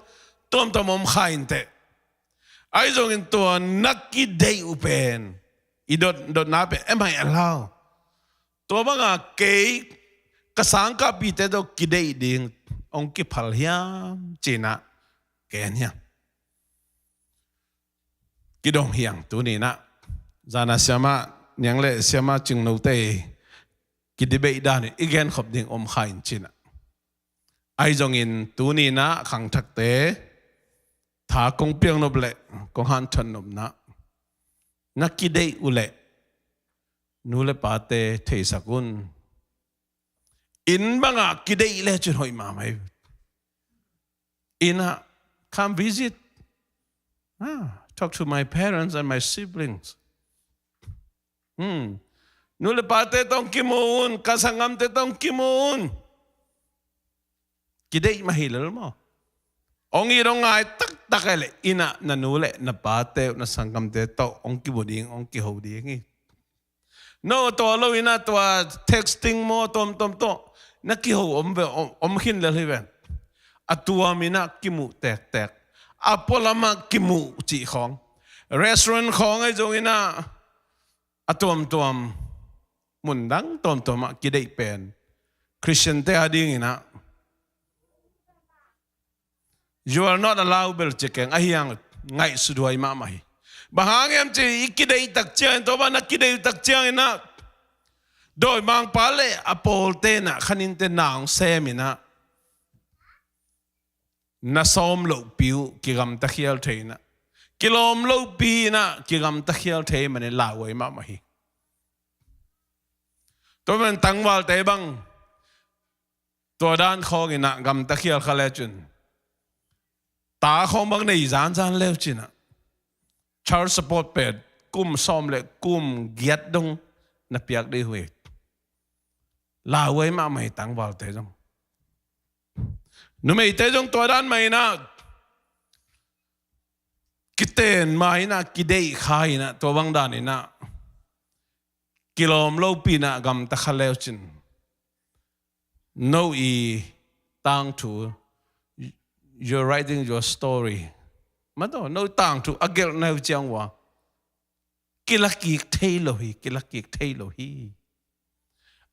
tuamtuam om kha inteh. Ahi zongin tua na kidate uh pen i dot, dotna pen, am I allowed? Tua banga kei ka sangkahpihte tawh kidate ding hong kiphal hiam? Ci-in ah gen hiam? Kidong hiang tuni inah zana siamah niang le siamah cingnote kidebate danin i genkhop ding om kha in cinah. Ahi zongin tuni inah khangthakte tha kong piaknop le kong hanthotnopna, na kideih uh leh nu le pate theisak un. Inn bangah kideih le cin hoih mahmah hi. Innah come visit. Ah, talk to my parents and my siblings. Hmm. Nu le pate tawh kimu un, ka sanggamte tawh kimu un. Kideih mah hi lel maw? Ong it ong ngai taktak e le innah na nu le na pate na sanggamte tawh ong kimu ding ong kiho ding hi. No tua lo inah tua texting maw tuamtuam tawh na kiho om ve, om, om khin lel hi ven. A tuam inah kimuh tektek, a pualamah kimuh cih khawng, restaurant khawng ahi zong inah a tuamtuam, mundang tuamtuamah kideih pen Khristiante a ding inah you are not allowed bel ci keng, ahi hang ngaihsut huai mahmah hi. Bang hang hiam ci i kideih tak ciangin, tua bang na kideih tak ciangin ah dawimangpa le a pawlte inah khaninte na hong sem inah na sawm lohpi uh kigamta khial thei inah, kilawm lohpi inah kigamta khial thei manin lauhuai mahmah hi. Tua man tangvalte bang tua dan khawng inah gamta khial kha le cin, ta khawng bang nei zanzan leu cinah child support pen kum sawm le kum giat dong na piak dih uh hi. Lauhuai mahmah hi tangvalte zong. Numeite zong tua dan mah inah kiten ma inah kideih kha inah tua bang dan inah kilawm lopi inah gamta kha leu cin, no i tangthu, you're writing your story. Mataw, no tangthu a gelhna uh ciang uh a kilakik thei lo hi, kilakik thei lo hi.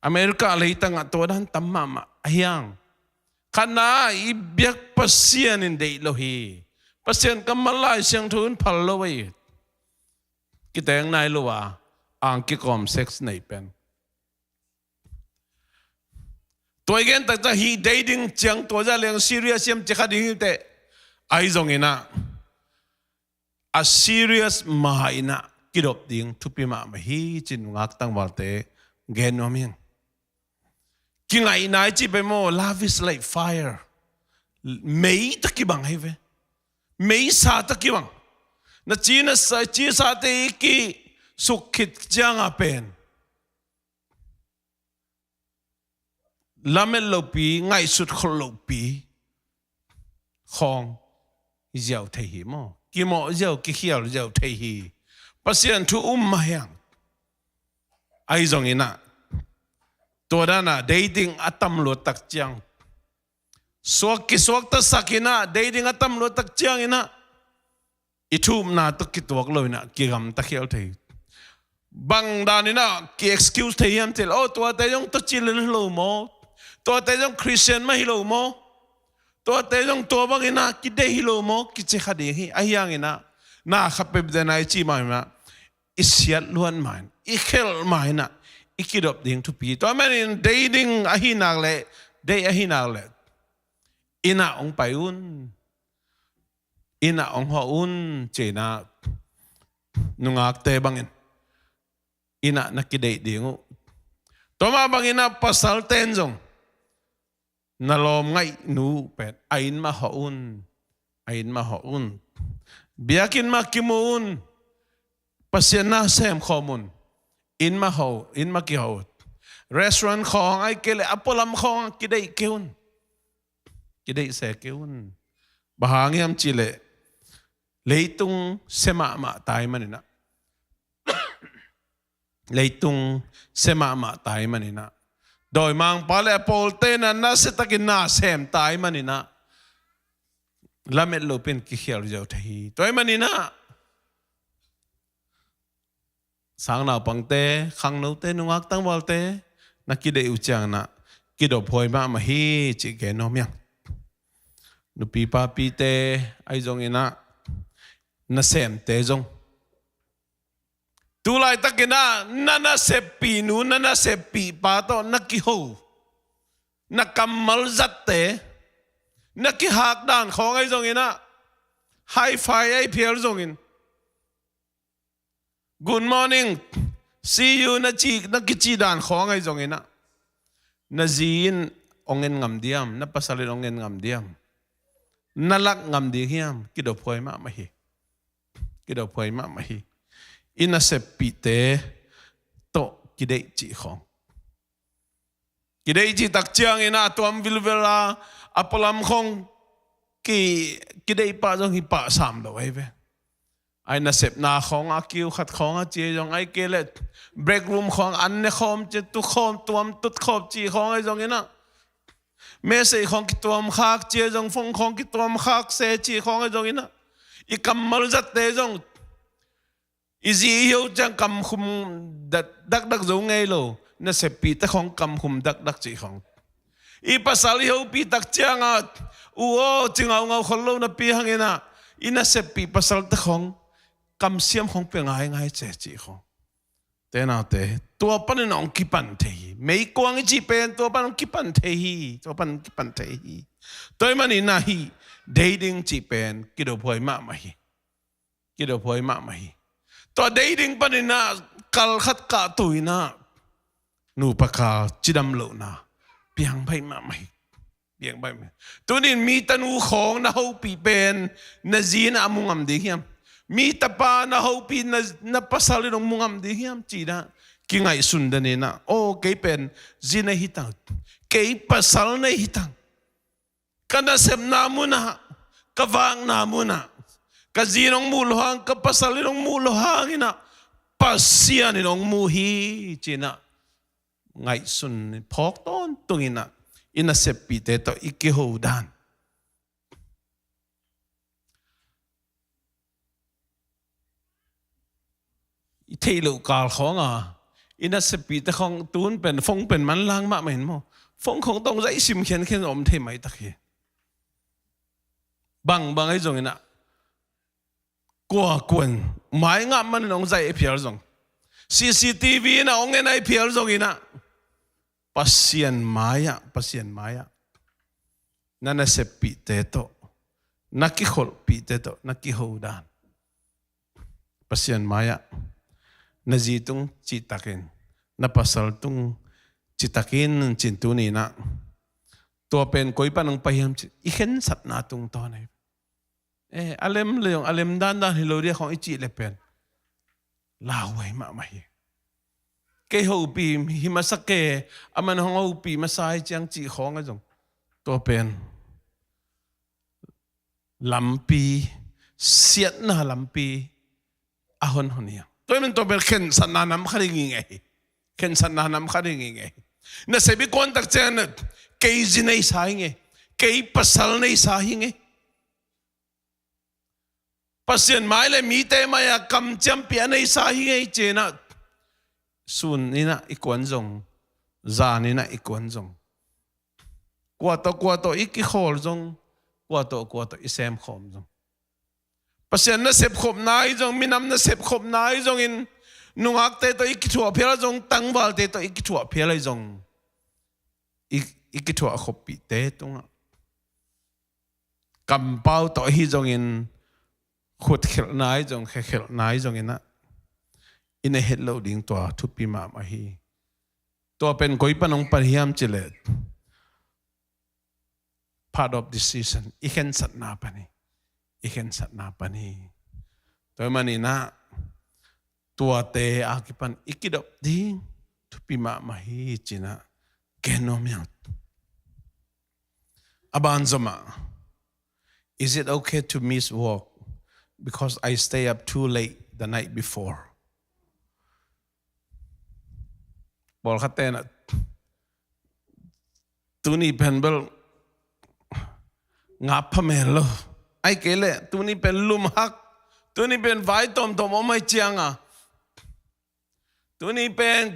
America leitangah tua dan tam mahmah ahi hang, khatna i biak Pasian in deih lo hi. Pasian kammal Lai Siangtho in phal lo ahi. Kiteng nai lo a ang kikawm sex nei pen. Tua i gen taktak hi, dating ciang tua zah leng serious hiam ci kha ding hi teh. Ahi zong inah a serious ma inah kidop ding thupi mahmah hi cin nungak tangvalte gen nuam hi ing. Kingaihna i cih pen maw, love is like fire. Mei tawh kibang hi ve. Meisa tawh kibang. Na ci na sa, cisate i kisuk khit ciangah pen lamet lopi, ngaihsut khol lopi khawng ziau thei hi maw? Kimawh ziau, kikhial ziau thei hi. Pasian thu um mah hi hang. Ahi zong inah tua dan a dating a tam luat tak ciang, suak kisuaktasak inah dating a tam luat tak ciang inah i thupna tawh kituak lo inah kigamta khial thei. Bang dan inah ki-excuse thei hiam cih leh, oh, tuate zong tua ci lel hi lo maw? Tuate zong Christian mah hi lo maw? Tuate zong tua bang inah kideih hi lo maw? Kici kha ding hi. Ahi hang inah na kha peuh den a i ci ma inah i siat luat ma in, i khelh ma inah i kidop ding thupi. Tua manin dating ahi nak leh, deih ahi nak leh, innah hong pai un. Innah hong hawh un, ci inah nungakte bangin innah na kideih ding uh. Tua mah bang inah pasalte'n zong na lawm ngaih nu uh pen a inn mah hawh un, a inn mah hawh un. Biakinn mah kimu un, Pasian na sem khawm un. Inn mah hawh, inn mah kihawh. Restaurant khawng ahih kei leh a pualam khawng kideih kei un. Kideih se kei un. Bang hang hiam cih leh leitung sia mahmah ta ahih man inah, leitung sia mahmah ta ahih man inah, dawimangpa le a pawlte na nasia takin na sem ta ahih man inah, lamet lopi in kikhial ziau thei hi. Tua ahih man inah sang naupangte, khangnote, nungak tangvalte, na kideih uh ciang inah kidop huai mahmah hi cih gen nuam hi ing. Nupi papite ahi zong inah, nasemte zong Tu laitakin ah na naseppih nu, na naseppih pa tawh na kiho, na kammal zatte, na kihak dan khawng ahi zongin ah, hi-fi ahi phial zongin, good morning, see you na ci, na kici dan khawng ahi zongin ah, na zi in hong en ngam diam, na pasal in hong en ngam diam, na lak ngam ding hiam? Kidophuai mahmah hi. Kidophuai mahmah hi. I naseppihte tawh kideih cih khawng. Kideih cih tak ciangin ah a tuam vilvel a, a pualam khawng ki, kideih pah zong hi pah sam lo ahi ve. Ai nasepna khawng a kiu khat khawng a ci ahi zong, ai kei leh break room khawng an ne khawm ci, tu khawm, tuam tut khawm cih khawng ahi zongin ah, message khawng kituam khak ci ahi zong, phone khawng kituam khak se cih khawng ahi zongin ah, i kammal zatte zong i zi i ho ciang kamkhum dak, dakdak zo ngei lo, naseppihte khawng kamkhum dakdak cih khawng. I pasal i hopih tak ciangah, u aw, ci ngaungau khol lo napi hangin ah, i naseppih pasalte khawng kamsiam khawng pia ngaingai ce cih khawng. Te naute, tua panin hong kipan thei hi. Meikuang i cih pen tua pan hong kipan thei hi. Tua pan hong kipan thei hi. Tua ahih manin ah hih dei ding cih pen kidophuai mahmah hi. Kidophuai mahmah hi. Tua dei ding panin ah kal khat kahto in ah nupa kal cidam lohna piang baih mahmah hi. Piang baih mahmah. Tunin mi tanu khawng na hopih pen na zi in ah mu ngam ding hiam? Mi tapa na hopih na, na pasal in hong mu ngam ding hiam? Ci-in ah kingaihsun den in ah, aw, kei pen zi nei hi tang, kei pasal nei hi tang. Ka nasepna munah, ka vakna munah, ka zi in hong muh lo hang, ka pasal in hong muh lo hangin ah Pasian in hong mu hi, ci-in ah ngaihsun phawk tawntungin ah i naseppihte tawh i kiho dan. I theih loh kal khawng a, i naseppihte khawng tun pen phone pen manlang mahmah in maw, phone khawng tawh hong zaih sim khiankhian om thei maitak hi. Bangbang ahi zongin ah, kua kuan mai ngah manin hong zaih ahi phial zong, C C T V in ah hong en ahi phial zongin ah, Pasian mai-ah, Pasian mai-ah na naseppihte tawh, na kikholhpihte tawh na kiho dan. Pasian mai-ah na zi tung cihtakin, na pasal tung cihtakin, cin tuni in ah tua pen koi pan hong pai hiam cih i khensatna tungtawn ahi. Eh, a lem le zong a lem dandan hi lo dia khawng i cih le pen lauhuai mahmah hi. Kei hopih hi masa kei, aman hong hopih masa hi ciang cih khawng ahi zong, tua pen lampi, siatna lampi a honhon hi. Tua ahih manin tua pen khensatna nam khat hi ngei hi. Khensatna nam khat hi ngei hi. Nasep i kuan tak ciang, kei zi neisa hi ngei, kei pasal neisa hi ngei, Pasian mai le mite mai-ah kamciampi a neisa hi ngei, ci-in ah sun in ah i kuan zong, zan in ah i kuan zong, kua tawh kua tawh i kikhawl zong, kua tawh kua tawh i semkhawm zong, Pasian nasep khopna ahi zong, minam nasep khopna ahi zongin, nungakte tawh i kithuah phial ahi zong, tangvalte tawh i kithuah phial ahi zong, i, i kithuah khoppihte tungah kampau tawh ahi zongin, khutkhelhna ahi zong, khekhelhna ahi zongin ah, i na het loh ding tua thupi mahmah hi. Tua pen koi pan hong pan hiam cih leh, part of decision, i khensatna pan hi. I khensatna pan hi. Tua ahih manin ah, tuate a kipan i kidop ding thupi mahmah hi, ci-in ah gen nuam hi hang. A banzom ah, is it okay to miss work because I stay up too late the night before? Pawlkhatte in ah, tuni pen bel ngap pha mel lo, ahih kei leh tuni pen lum hak, tuni pen vai tawmtawm om ahih ciangin, tuni pen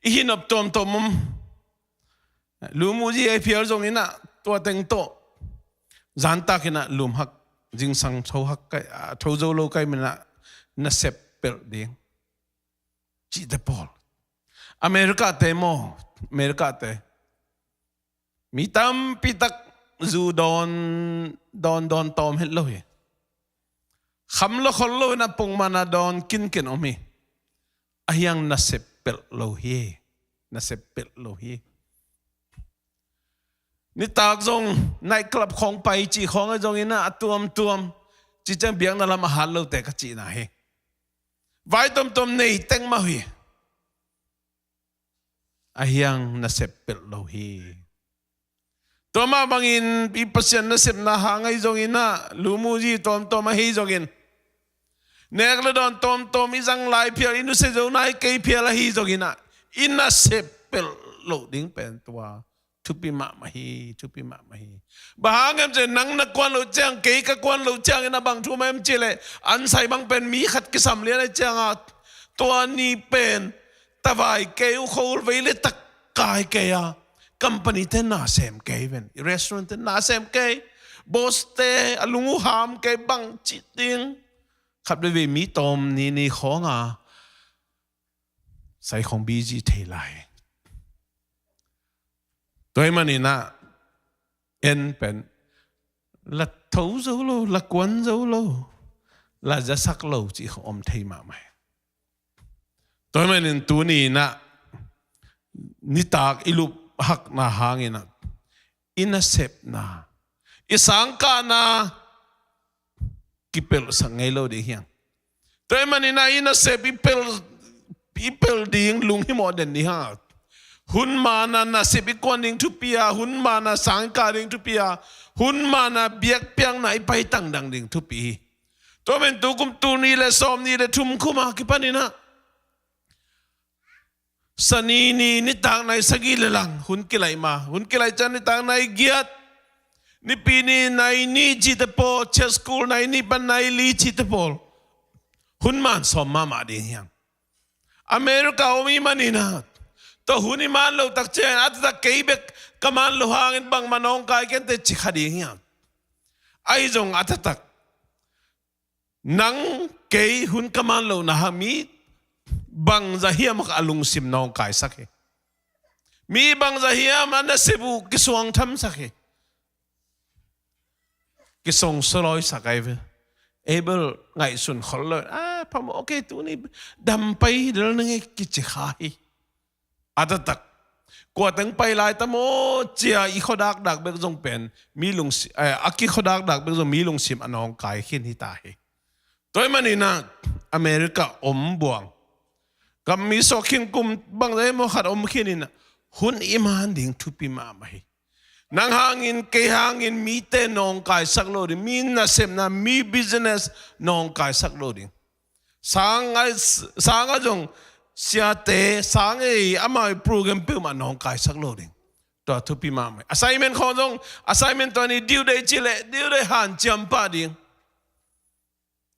i hinop tawmtawm om, lum uh zi ahih phial zongin ah, tua teng tawh zantakin ah lum hak, zingsang tho hak ka, tho zo lo ka hih manin ah, na sep pelh ding. cihte pawl. America te maw, America te mi tampi tak zu dawn dawn dawn tawm het lo hi. Kham lo khol lo in a pongmana dawn kinkin om hi. Ahiang nasep pelh lo hi. Nasep pelh lo hi. Nitak zong night club khawng pai cih khawng a zong in a tuamtuam ci ciang biakna lam a hat lote ka cihna hi. Vai tomtom nei teng mah hi. Ahiang nasep pelh lo hi. Tua mah bangin i Pasian nasepna hang ahi zongin ah lumuzi tawmtawm ahi zongin, nek le dawn tawmtawm i zang lai phial, i nusia zo nai kei phial ahi zongin ah, i nasep pelh loh ding pen tua thupi mahmah hi, thupi mahmah hi. Bang hang hiam cih leh nang na kuan loh ciang, kei ka kuan loh ciangin a bang thu mah hiam cih leh, an sai bang pen mi khat kisam lian ahih ciangin tua ni pen tavai kei uh, khua vei le tak kai kei a, company te na sem kei ven, restaurant te na sem kei, boss te a lung uh ham kei, bang ci ding. Khat veve mi tawm ni ni khawng a sai khawng busy thei lai. Tua ahih manin ah en pen la tho zo lo, la kuan zo lo, la zasak lo cih khawng om thei mahmah hi. Tua ahih manin tuni in ah nitak i lup hakna hangin ah i nasepna, i sangkahna kipelhsak ngei lo ding hi hang. Tua ahih manin ah i nasep i pelh, i pelh ding lunghimawh den ding hi hang. Hun man a nasep i kuan ding thupi a, hun man a sangkah ding thupi a, hun man a biakpiakna i paitang dang ding thupi hi. Tua ahih manin tukum tul nih le sawmnih le thum kum a kipanin ah Sani ni nitak nai sagih le lang hun kilaih ma, hun kilaih ciang nitak nai giat, Nipi ni nai nih cihte pawl, church school nai nih pan nai li cihte pawl, hun man sawm mahmah ding hi hang. America om i hih manin ah tua hun i man loh tak ciang a taktak kei bek ka man loh hangin bangmah nawngkai kei inteh ci kha ding hi hang. Ahi zong a taktak nang kei hun ka man lohna hang mi bangzah hiam a lungsim nawngkaisak hi. Mi bangzah hiam a nasep uh kisuangthamsak hi. Kisong sulawisak ahi ve. Abel ngaihsun khol lo. Ah, phamawh, okay, tuni dam pai del ning e kici kha hi. A taktak kua teng pai lai tam aw cia i khuadakdak bek zong pen mi lungsi-, eh, a kikhuadakdak bek zong mi lungsim a nawngkai khin hi ta hi. Tua ahih manin ah America om buang gam mi sawk khin kum bangzah hiam aw khat om khin in ah hun i man ding thupi mahmah hi. Nang hangin, kei hangin mite nawngkaisak lo ding, mi nasepna, mi business nawngkaisak lo ding. Sang a, sang a zong siate, sang ei amau i program peuhmah nawngkaisak lo ding. Tua thupi mahmah hi. Assignment khawng zong, assignment tua ni due date cih leh due date hanciam pah ding.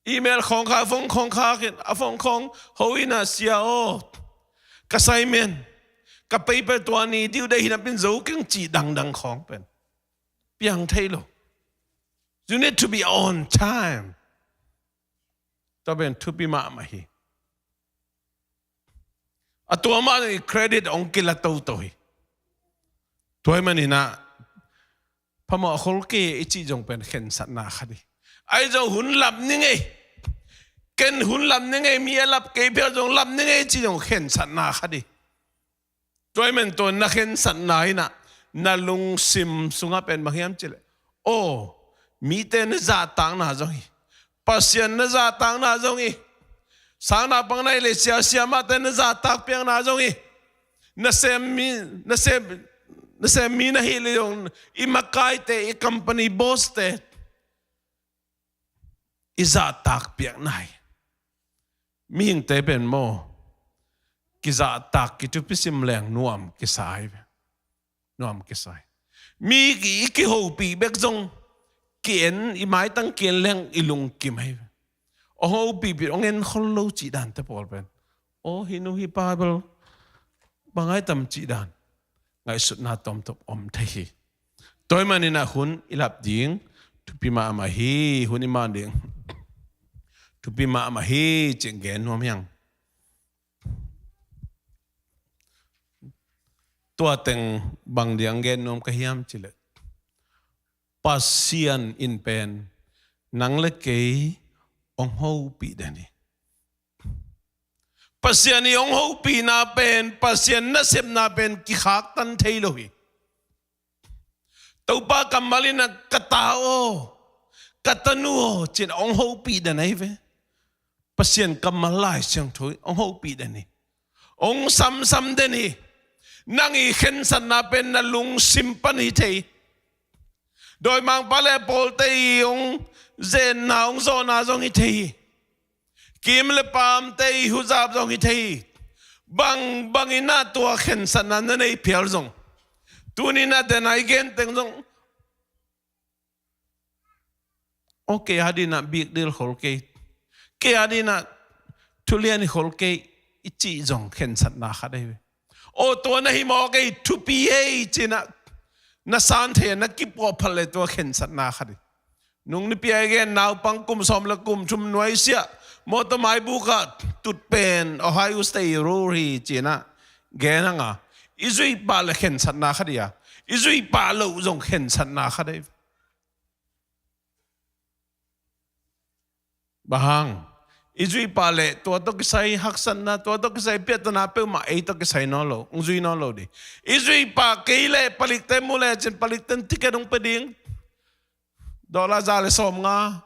Email khawng kha, phone khawng kha khin, a phone khawng ho in ah, sia aw, ka assignment, ka paper tua ni due date hi napi in zo keng cih dangdang khawng pen piang thei lo. You need to be on time. Tua pen thupi mahmah hi. A tua mah i credit hong kila toto hi. Tua ahih manin ah phamawh khol kei i cih zong pen khensatna khat hi. Ahi zong hun lap ning ei, ken hun lap ning ei, mi a lap kei phial zong lap ning ei cih zong khensatna khat hi. Tua ahih manin tua na khensatna in ah na lungsim sungah pen bang hiam cih leh, aw, mite na zahtakna zong hi, Pasian na zahtakna zong hi, sang naupang na hih leh sia siamahte na zahtak piakna zong hi, nasem mi, nasem, nasem mi na hih leh zong i makaite, i company boss te i zahtak piakna hi. Mihingte pen maw, kizahtak, kithupisim leng nuam kisa hi ve. Nuam kisa hi. Mi i kihopih bek zong, ki-en, i maitang ki-en leng i lungkim hi ve. Hong hopihpih, hong en khol lo cih dante pawl pen, aw, hih nu hih pa bel bang a hi tam cih dan ngaihsutna tawmtawm om thei hi. Tua ahih manin ah hun i lap ding thupi mahmah hi, hun i man ding thupi mahmah hi cih gen nuam hi hang. Tua teng bang diang gen nuam ka hiam cileh, Pasian in pen nang le kei hong hopih den hi. Pasian i hong hopihna pen, Pasian nasepna pen kikhaktan thei lo hi. Topa kammal in a, ka ta aw, ka tanu aw, ci-in hong hopih den ahi ve. Pasian kammal Lai Siangtho in hong hopih den hi. Hong samsam den hi. Nang i khensatna pen na lungsim pan hi thei. Dawimangpa le pawlte i hong zenna, hong zawhna zong hi thei hi. Kim le paamte i huzap zong hi thei hi. Bang bangin a tua khensatna na nei phial zong, tuni-in a den a i gen teng zong, aw, kei a dingin a big deal khol kei, kei a dingin a thulian hi khol kei, i cih zong khensatna khat ahi ve. Aw, tua na hi mawk ei, thupi ei, ci-in a na san thei, na kipuahphat leh tua khensatna khat hi. Nung nipi a i gen, naupang kum sawm le kum thum nuaisiah, mawtaw maibuk ah tut pen Ohio State rule hi, ci-in a gen hang a, i zuih pah leh khensatna khat hi a, i zuih pah loh zong khensatna khat hi. Bang hang? I zuih pah leh tua tawh kisai haksatna, tua tawh kisai piattana peuhmah ei tawh kisai nawn lo, hong zui nawn lo ding. I zuih pah kei leh palikte mu lecin palikte'n ticket hong pia ding. Dollar za le sawmnga.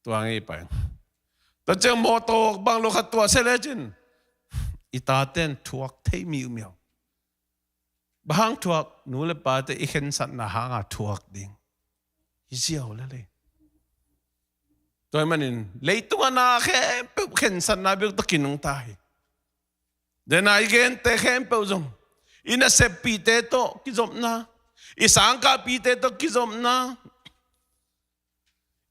Tua ngei pai. Tua ciang mawtaw bang lo khat tuah se lecin i tate'n thuak thei miumiau. Bang hang thuak? Nu le pate i khensatna hanga thuak ding hi ziau lel hi. Tua ahih manin leitung a na khempeuh khensatna bek tawh kinungta hi. Den a i gente khempeuh zong, i naseppihte tawh kizopna, i sangkahpihte tawh kizopna,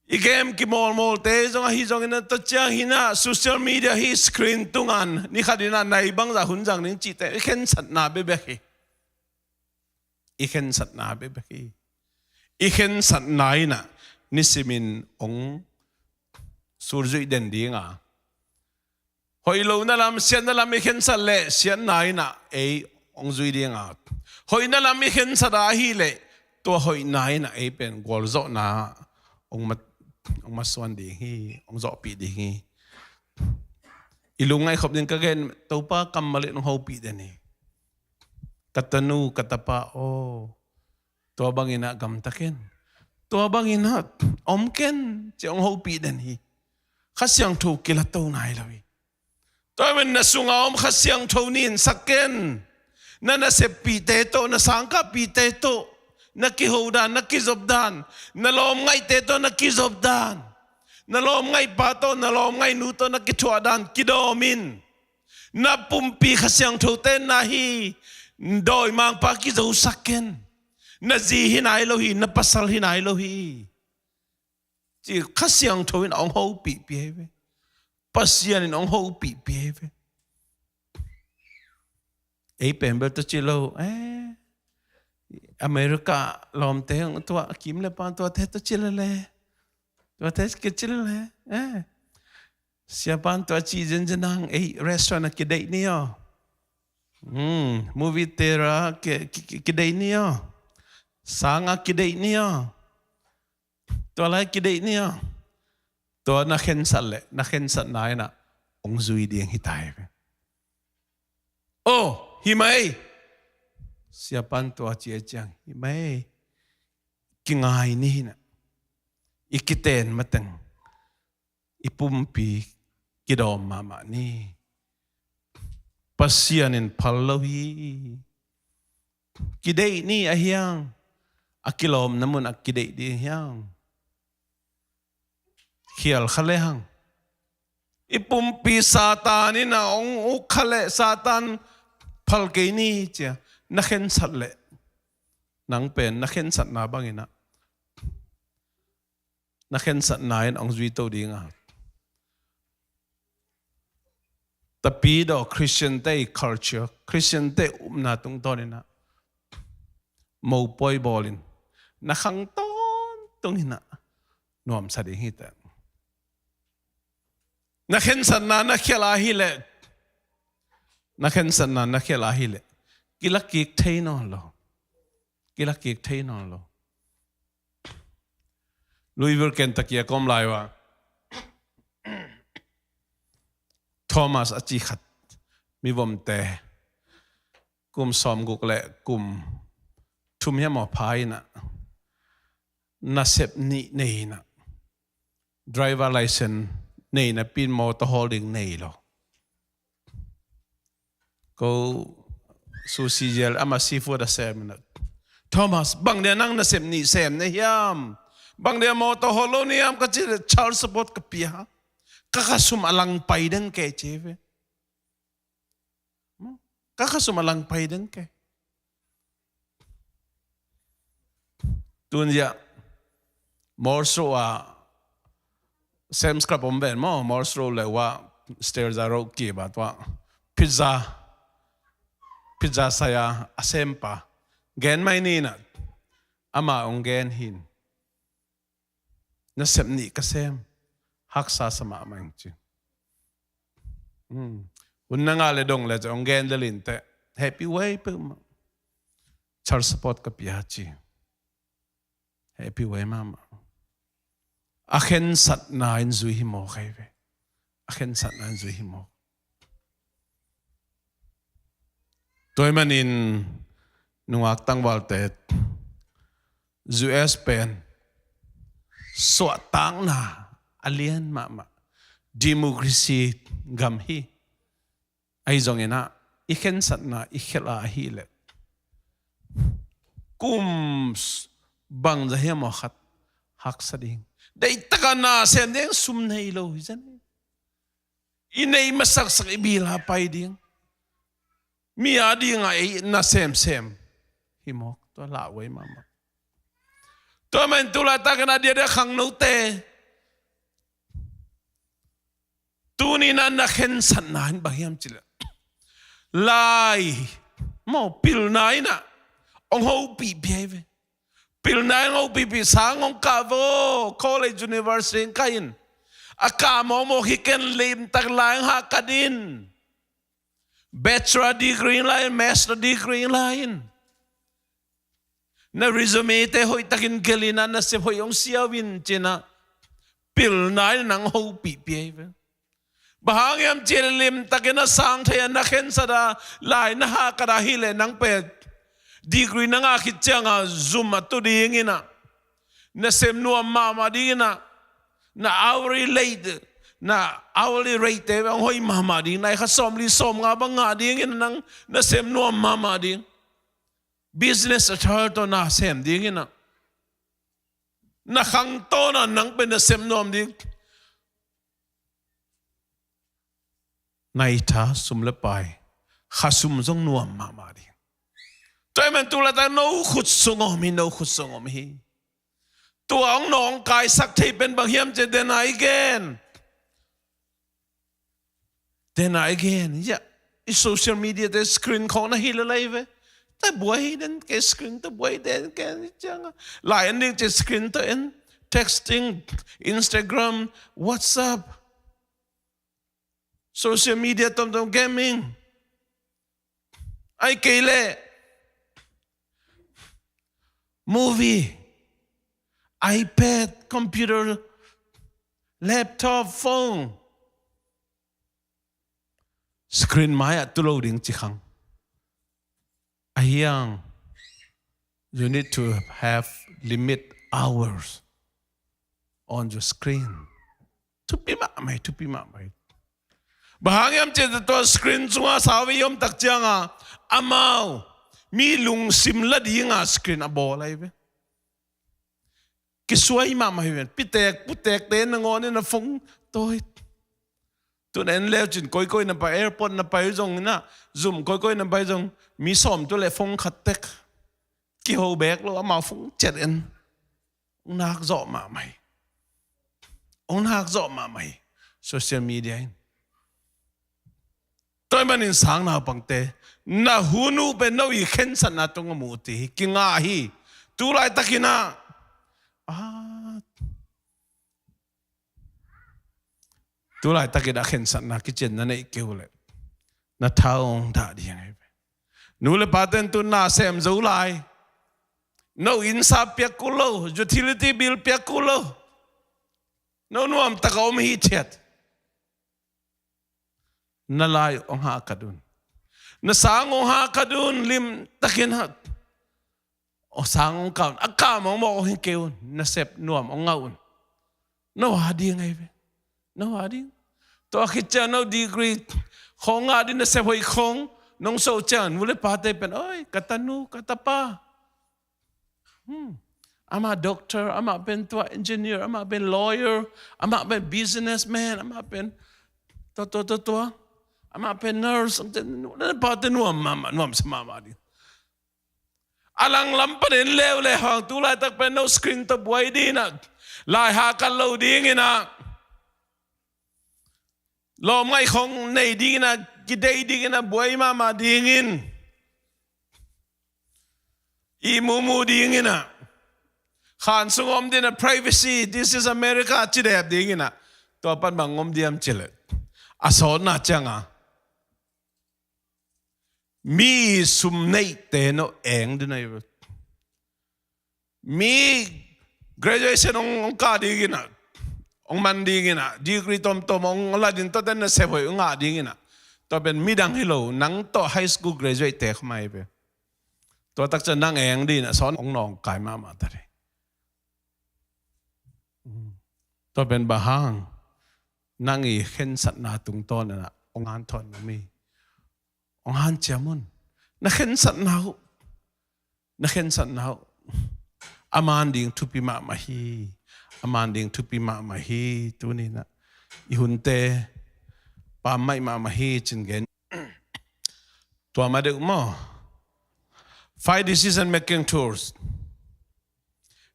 i game kimawlmawlte zong ahi zongin, a tua ciang hi-in a social media hi, screen tungah ni khat in a nai bangzah hun zang ding cihte i khensatna bekbek hi. I khensatna bekbek hi. I khensatna in a nisimin hong sulzuih den ding a, hoih lohna lam, siatna lam i khensat leh siatna in a ei hong zui ding a, hoihna lam i khensat a ahih leh tua hoihna in a ei pen gualzawhna hong ma, hong masuan ding hi, hong zawhpih ding hi. I lungngaih khop ding ka gen, Topa kammal in hong hopih den hi. Ka tanu, ka tapa aw, tua bangin a gamta ken, tua bangin a om ken, ci-a hong hopih den hi. Kha Siangtho kila to nai lo hi. Tua ahih manin na sunga om Kha Siangtho nin sak ken. Na naseppihte tawh, na sangkahpihte tawh na kiho dan, na kizop dan, na lawmngaihte tawh na kizop dan, na lawmngaihpa tawh, na lawmngaihnu tawh na kithuah dan kidawm in. Na pumpi Kha Siangtho tenna hi. Dawimangpa kizosak ken. Na zi hi nai lo hi, na pasal hi nai lo hi, ci Kha Siangtho in hong hopihpih hi ve. Pasian in hong hopihpih hi ve. Ei pen bel tawh ci lo, eh, America lawmte hong tua, kim le pa tuate tawh ci lele, tuate kici lele, eh, siapa'n tua ci zenzen hang, ei, restaurant ah kideih ni aw. Hmm, movie theater ah ki, ki, ki, kideih ni aw. Sang ah kideih ni aw. Tua lai kideih ni aw. Tua na khensat leh, na khensatna in a hong zui ding hi ta hi ve. Aw, hi mai. Siapa'n tua ci a ciang, hi mai. Kingai ni hi-in a, i kiten mateng i pumpi kidawm mahmah ni. Pasian in phal lo hi. Kideih ni a hiang, a kilawmna mun a kideih ding hiang. Khial kha le hang. I pumpi Satan in a hong uk kha leh Satan phal kei ni, ci-a na khensat leh, nang pen na khensatna bangin a, na khensatna in hong zui to ding a. Tapidaw Christian-te i culture, Christian-te upna tungtawnin a, mopawi bawlin na khang tawntungin a nuamsa ding hi teh. Na khensatna na khial a hi leh, Na khensatna na khialh a hileh kilakik thei nawn lo. Kilakik thei nawn lo. Louisville, Kentucky a ka om lai uh ah Thomas a ci khat, mivomte, kum sawmguk le kum thum hiam aw pha in ah, nasep nih nei in ah, driver license nei napi in mawtaw hawl ding nei lo. Ko sushi zel ama seafood a sem in ah, "Thomas, bang dia nang nasep nih sem na hiam? Bang dia mawtaw hawl lo na hiam?" ka cih leh, "Child support ka pia. Ka khasum a lang pai ding kei," ci ve. "Ka khasum a lang pai ding kei." Tun ziah Morse Road ah, Sam's Club om ven maw, Morse Road le uh ah, stairs a road kip ah tua pizza, pizza sai a a sempa gen mai ni in ah, ama hong gen hi in, "Nasep nih ka sem, haksa sa mahmah ing," ci. Hmm. Hun na ngah le dong le ci, hong gen lel inteh, hehpih huai peuhmah. "Child support ka pia," ci. Hehpih huai mahmah. A khensatna in zui hi mawk hi ve. A khensatna in zui hi mawk. Tua ahih manin nungak tangvalte, U S pen suahtakna a lian mahmah democracy gam hi. Ahi zongin ah, i khensatna i khialh a hileh, kum s-, bangzah hiam aw khat haksa ding. Deihtak a na sem ding sum nei lo hi zen. I neih masaksak i bil a pai ding. Mi a ding a ei na semsem hi mawk, tua lauhuai mahmah. Tua ahih manin tu laitak in a diakdiak khangnote, tuni in ah na khensatna in bang hiam cih leh, lai maw, pilna in ah hong hopih pia hi ve. Pilna in hong hopih pia, sang hong kah vo, college, university hong kah in, a kah mawkmawk hi ken, limtak lai hong hahkat in. Bachelor degree hong la in, master degree hong la in. Na resume te hoihtakin gelh in ah, nasep hoih hong siau in ci-in ah, pilna in nang hopih pia hi ve. Bang hang hiam cih leh limtakin a sang thei a, na khensat a, lai na hahkat a hileh, nang pen degree na ngah khit ciang a zum a tu ding in ah, nasem nuam mahmah ding in ah, na hourly rate, na hourly rate te hong hoih mahmah ding, na kha sawmli sawmnga bang ngah ding in ah, nang nasem nuam mahmah ding. Business a thar tawh na sem ding in ah, na khang tawn a nang pen nasem nuam ding. Na i tha, sum le pai, khasum zong nuam mahmah ding. Tua ahih manin tu laitak no khut sung om hi, no khut sung om hi. Tua hong nawngkaisak thei pen bang hiam cih leh, den a i gen. Den a i gen. Ya, i social media te screen khawng na hi lel lai ve. Tua buai den kei, screen tua buai den kei ciang a, lai en ding cih screen tua en. Texting, Instagram, WhatsApp, social media tomtom, gaming. Ahih kei leh movie, iPad, computer, laptop, phone. Screen mai-ah tu lo ding ci khang. Ahi hang, you need to have limit hours on your screen. Thupi mahmah hi, thupi mahmah hi. Bang hang hiam cih leh tua screen sungah sau ve i om tak ciang a, amau mi lungsim la ding a screen a bawl lai ve. Kisuai mahmah hi ven. Pitek putekte nangawn in a phone tawi. Tun en leu cin koikoi na pai, airport na pai zong in a, zum koikoi na pai zong, mi sawm tu le phone khat tek. Kiho bek lo, amau phone ciat en. Hong nak zawh mahmah hi. Hong nak zawh mahmah hi. Social media in. Tua ahih manin sang naupangte, na hun uh pen no i khensatna tungah mu uh ti hi, kingah hi. Tu laitakin a, ah, tu laitakin a khensatna kician na neih kei uh leh, na tha hong dah ding ahi ve. Nu le pate'n tu na sem zo lai. No inn sa piak kul lo, utility bill piak kul lo. No nuam taka om hi thiat. Na lai hong hahkat un. Na sang hong hahkat un, lim takin hat. O sang hong kah un, a kah mawkmawk hong hi kei un, nasep nuam hong ngah un. No a ding ahi ve. No a ding. Tua khit ciang no degree khong ngah ding, nasep hoih khong nong so ciang, nu le pate pen, oi, ka tanu, ka tapa. Hmm. Amah doctor, amah pen tua engineer, amah pen lawyer, amah pen businessman, amah pen tua, tua, tua, tua. Amah pen nurse, nu le pate nuam mahmah, nuam sa mahmah ding. A langlam panin leuleu hang tu laitak pen no screen tawh buai ding in ah, lai hahkat lo ding in ah, lawmngaih khong nei ding in ah, kideih ding in ah, buai mahmah ding in, ihmu mu ding in ah, khan sung om ding in ah, privacy, this is America, ci dep ding in ah, tua pan bang om diam ci leh, a sawtna ciang a mi sum neihte no eng ding ahi ve. Mi graduation hong, hong kah ding in ah, hong man ding in ah, degree tomtom hong la ding, tua ten nasep hoih hong ngah ding in ah, tua pen midang hi lo, nang tawh high school graduate te khawm ahi ve. Tua tak ciang nang eng ding in ah, sawn hong nawngkai mahmah ta ding. Tua pen bang hang, nang i khensatna tungtawn in ah hong hanthawn na mi, hong hanciam un. Na khensatna uh, na khensatna uh, a man ding thupi mahmah hi. A man ding thupi mahmah hi. Tuni in ah i hunte pammaih mahmah hi, cin gen. Tua ma deuh maw? Five decision making tools.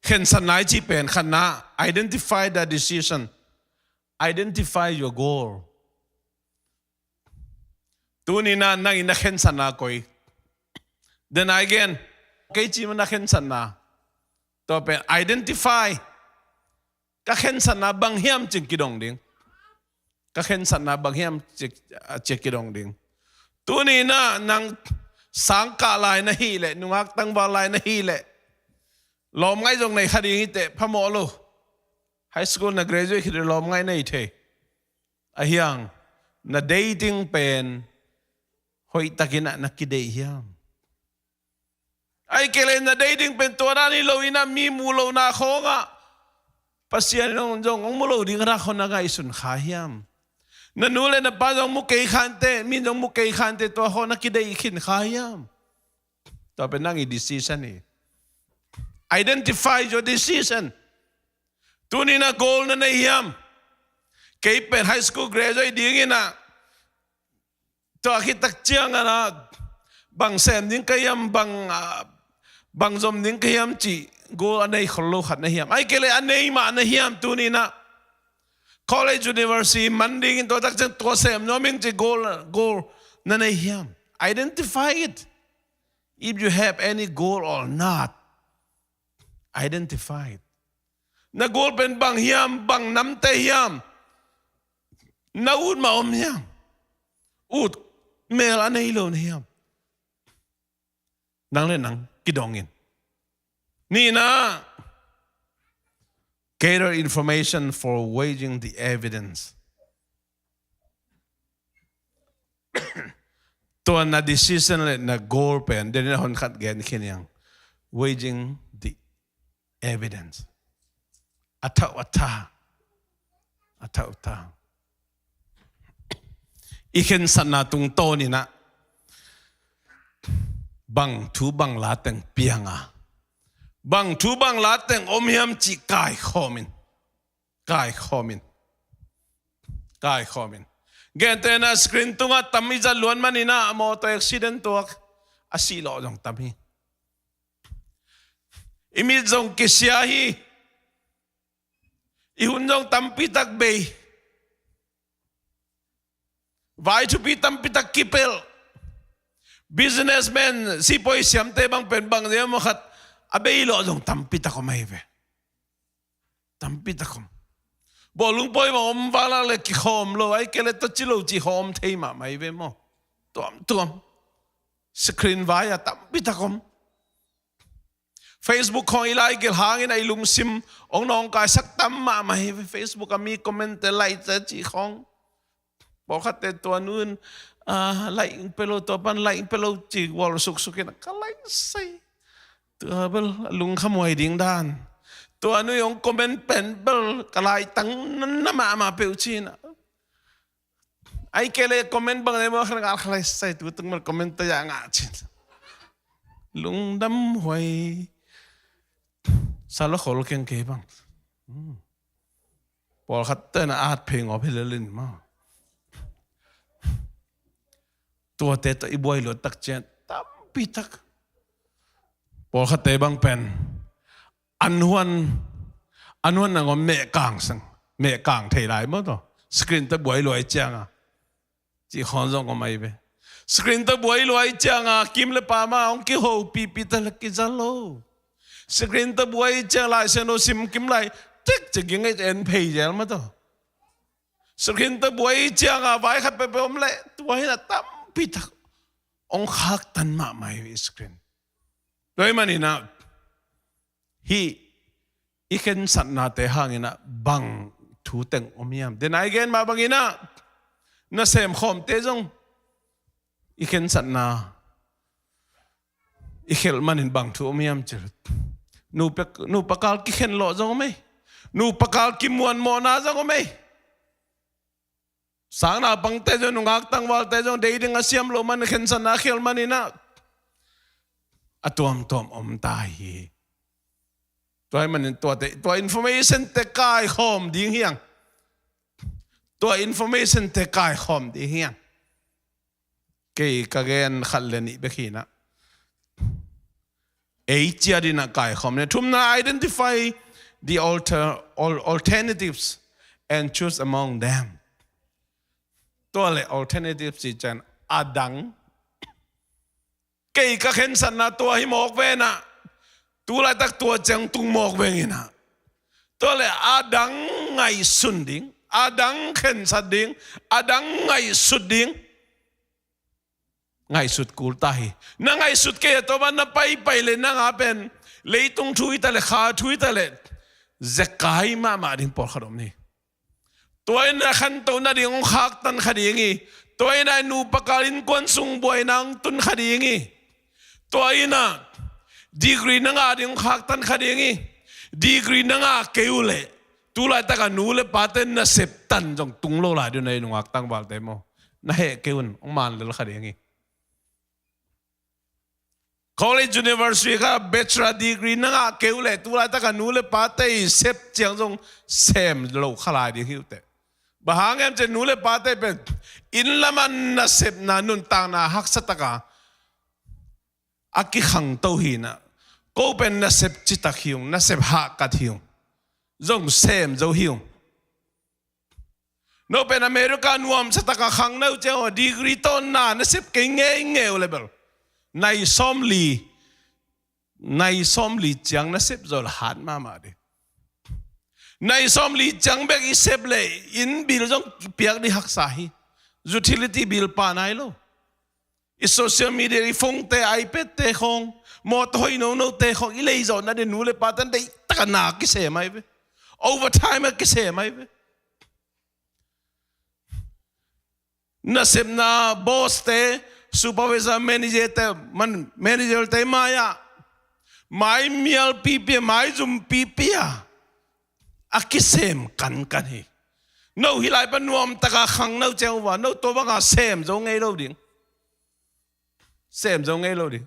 Khensatna i cih pen khatna, identify the decision. Identify your goal. Tuni in ah nang i na khensatna koi? Then again, kei ci mah na khensatna. Tua pen identify. Ka khensatna bang hiam ci-in kidong ding. Ka khensatna bang hiam ci-in, ah, ci-in kidong ding. Tuni in ah nang sang kah lai na hih leh, nungak tangval lai na hih leh, lawmngaih zong nei kha ding hi teh phamawh lo. High school na graduate khit leh lawmngaih nei thei. Ahih hang na dating pen hoih takin ah na kideih hiam? Ahih kei leh na dating pen tua dan hi lo in ah, mi mu lohna khawng ah, Pasian in zong hong mu lo ding a rak hong na ngaihsun kha hiam? Na nu le na pa zong mu kei kha in teh, mi in zong mu kei kha in teh, tua khawng na kideih khin kha hiam? Tua pen nang i decision hi. Identify your decision. Tuni in ah goal na nei hiam? Kei pen high school graduate ding in ah, tua khit tak ciang in ah, bang sem ding ka hiam, bang, ah, bang zom ding ka hiam cih goal a nei khol lo khat na hiam? Ahih kei leh a nei mah na hiam? Tuni in ah college, university man ding in, tua tak ciang tua sem nuam ing cih goal, goal na nei hiam? Identify it. If you have any goal or not, identify it. Na goal pen bang hiam, bang namte hiam? Na ut mah om hiam? Ut mel a nei lo na hiam? Nang le nang kidong in. Nihna, gather information for weighing the evidence. Tua na decision le na goal pen, den in a hon khat gen khin hiang. Weighing the evidence. A thau a tha. A thau a tha. I khensatna tungtawn in ah bang thu bang la teng piang a, bang thu bang la teng om hiam cih kaikhawm in. Kaikhawm in. Kaikhawm in. Gentehna screen tungah tam i zat luat manin ah motor accident tuak a sih lawh zong tam hi. I mit zong kisia hi. I hun zong tampi tak bei. Vai thupi tampi tak kipelh. Businessman, sipawi siamte bang pen bang ziam khat a bei lawh zong tampi tak om ahi ve. Tampi tak om. Bawlung pawi bang om val lak le kikhawm lo, ahih kei leh tua ci lo ci khawm thei mahmah hi ve maw. tuamtuam. Screen vai-ah tampi tak om. Facebook khawng i lai gelh hangin a i lungsim hong nawngkaisak tam mahmah hi. Facebook a mi comment-te, like-te cih khawng. Pawlkhatte tua nu in, ah, like pia lo, tua pan like pia lo ci wall suksuk in ka like sai. Tua bel a lungkham huai ding dan. Tua nu in hong comment pen bel ka laitang na mahmah peuh ci-in. Ahih kei leh comment bang nei maw, kha ngal kha lai sai, tu tung mal comment ta ya nga cin. Lungdam huai. Sa lo khol keng kei bang. Hmm. Pawlkhatte na at phei ngawp hi lel in maw. Tuate tawh i buai luat tak ciang tampi tak. Pawlkhatte bang pen an huan, an huan nang om mehkang sang, mehkang thei lai maw taw. Screen tawh buai luai cianga cih khawng zong om ahi ve. Screen tawh buai luai cianga kim le pam a hong kihopihpih ta le kiza lo. Screen tawh buai ciang Lai Siangtho sim kim lai tek ci ging ei en phei zel maw taw. Screen tawh buai cianga vai khat peuhpeuh om leh tua hi-in a tampi tak hong khaktan mahmah hi ve screen. Tua ahih manin ah hih i khensatnate hangin ah bang thu teng om hiam? Denai gen mah bangin ah nasem khawmte zong i khensatna i khelh manin bang thu om hiam cih leh, nupa, nupa kal kikhen lawh zong om ei. Nupa kal kimuanmawhna zong om ei. Sang naupangte zong, nungak tangvalte zong, dei ding a siam loh man, khensatna a khelh manin ah a tuamtuam om ta hi. Tua ahih manin tuate, tua information-te kaikhawm ding hi hang. Tua information-te kaikhawm ding hi hang. Kei ka gen khat le nih bek hi-in ah, ei ciat in ah kaikhawm ni. Thumna, identify the alter-, al-, alternatives and choose among them. Tua le alternatives cih ciang a dang. Kei ka khensatna tua hi mawk ve in ah, tu laitak tua ciang tung mawk ve ing in ah, tua le a dang ngaihsun ding, a dang khensat ding, a dang ngaihsut ding. Ngaihsut kul ta hi. Na ngaihsut kei a, tua ban na paipai le nang a pen leitung thu hi ta le, kha thu hi ta le, zekai mahmah ding pawlkhat om ni. Tua in a khantohna ding hong khaktan kha ding hi. Tua in a nupa kal innkuan sung buaina hong tun kha ding hi. Tua in a degree na ngah ding hong khaktan kha ding hi. Degree na ngah kei uh leh tu laitak a nu le pate nasep tan zong tung lo lai ding uh, na i nungak tangvalte maw. Na heh kei un, hong man lel kha ding hi. College, university kha bachelor degree na ngah kei uh leh tu laitak a nu le pate i sep ciang zong sem lo kha lai ding hi uh teh. Bang hang hiam cih leh nu le pate pen inn lam a nasepna nuntakna haksa tak a a kikhangto hi-in ah, ko pen nasep citak hi ung, nasep hahkat hi ung, zong sem zo hi ung. No pen America nuamsa tak a khang na uh ciang, degree tawh na nasep kei ngeingei uh leh bel, nai sawmli, nai sawmli ciang nasep zo leh hat mahmah ding. Nai sawmli ciang bek i sep leh inn bill zong piak ding haksa hi. Utility bill pha nai lo. I social media, i phone-te, iPad-te khawng, mawtaw hoih nonote khawng i lei zawhna ding, nu le pate in deih tak a na kisem ahi ve. Overtime a kisem ahi ve. Nasepna boss-te, supervisor, manager-te, man, manager-te mai-ah, mai mial pipi a, mai zum pipi a, a kisem kankan hi. No hih lai pan nuam tak a khang na uh ciang uh a, no tua bang a sem zo ngei lo ding. Sem zo ngei lo ding.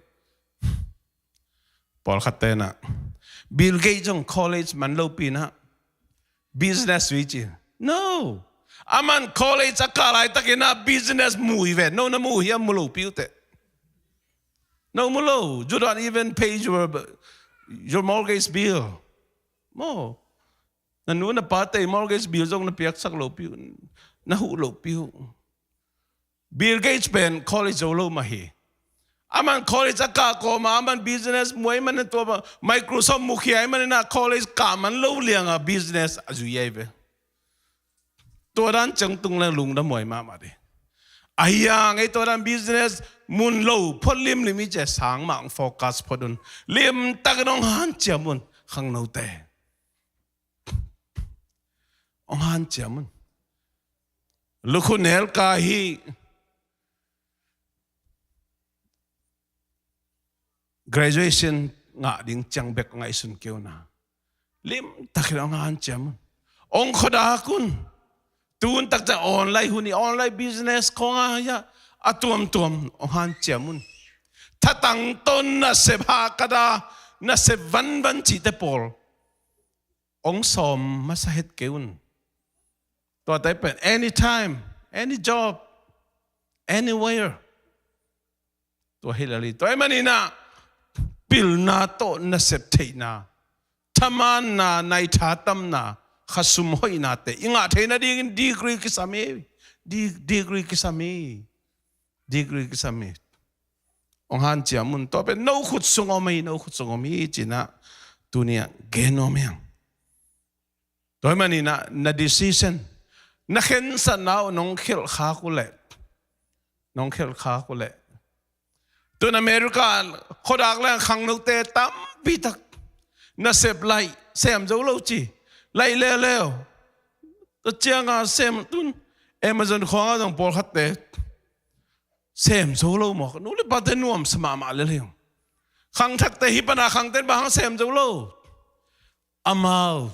Pawlkhatte in ah, Bill Gates zong college man lopi in ah business zui ci. No. Aman college a kah laitakin ah business mu hi ve. No na mu hiam? Mu lopi uh teh. No mu lo. You don't even pay your, your mortgage bill. Maw. Na nu na pate mortgage bill zong na piaksak lopi uh. Na huh lopi uh. Bill Gates pen college zo lo mah hi. Aman college a kah kawm a, aman business mu ahih manin, tua bang Microsoft mukhia ahih manin ah college kah man lo liang a business a zui ahi ve. Tua dan ciang tung leng lungdam huai mahmah ding. Ahi hang ei tua dan business mun lo phot limlim i ci a, sang mah hong focus phot un. Limtakin hong hanciam un khangnote. Hong hanciam un. Lukhu nelka hi. Graduation ngah ding ciang bek ngaihsun kei un a, limtakin hong hanciam un. Hong khuadak un. Tun tak ciang online hun hi, online business khawng a, a tuamtuam hong hanciam un. Thatang tawh nasep hahkat a, nasep vanvan cihte pawl hong sawm masa het kei un. Tuate pen anytime, any job, anywhere. Tua hi lel hi. Tua ahih manin ah pilna tawh nasep theihna, thamanna, naitha tamna, khasum hoihnate i ngah theihna dingin degree kisam hi. Di-, degree kisam hi. Degree kisam hi. Hong hanciam un. Tua pen no khut sung om hi, no khut sung om hi ci-in ah tuni-ah gen nuam hi hang. Tua ahih manin ah na decision, na khensatna uh nong khelh khak uh leh, nong khelh khak uh leh, tun America khuadak leng khangnote tampi tak nasep laih sem zo lo ci, laih leuleu. Tua ciang a sem tun Amazon khawng a zong pawlkhatte sem zo lo maw? Nu le pate nuamsa mahmah lel hi. Khangthakte hi pan a khangte in bang hang sem zo lo? Amau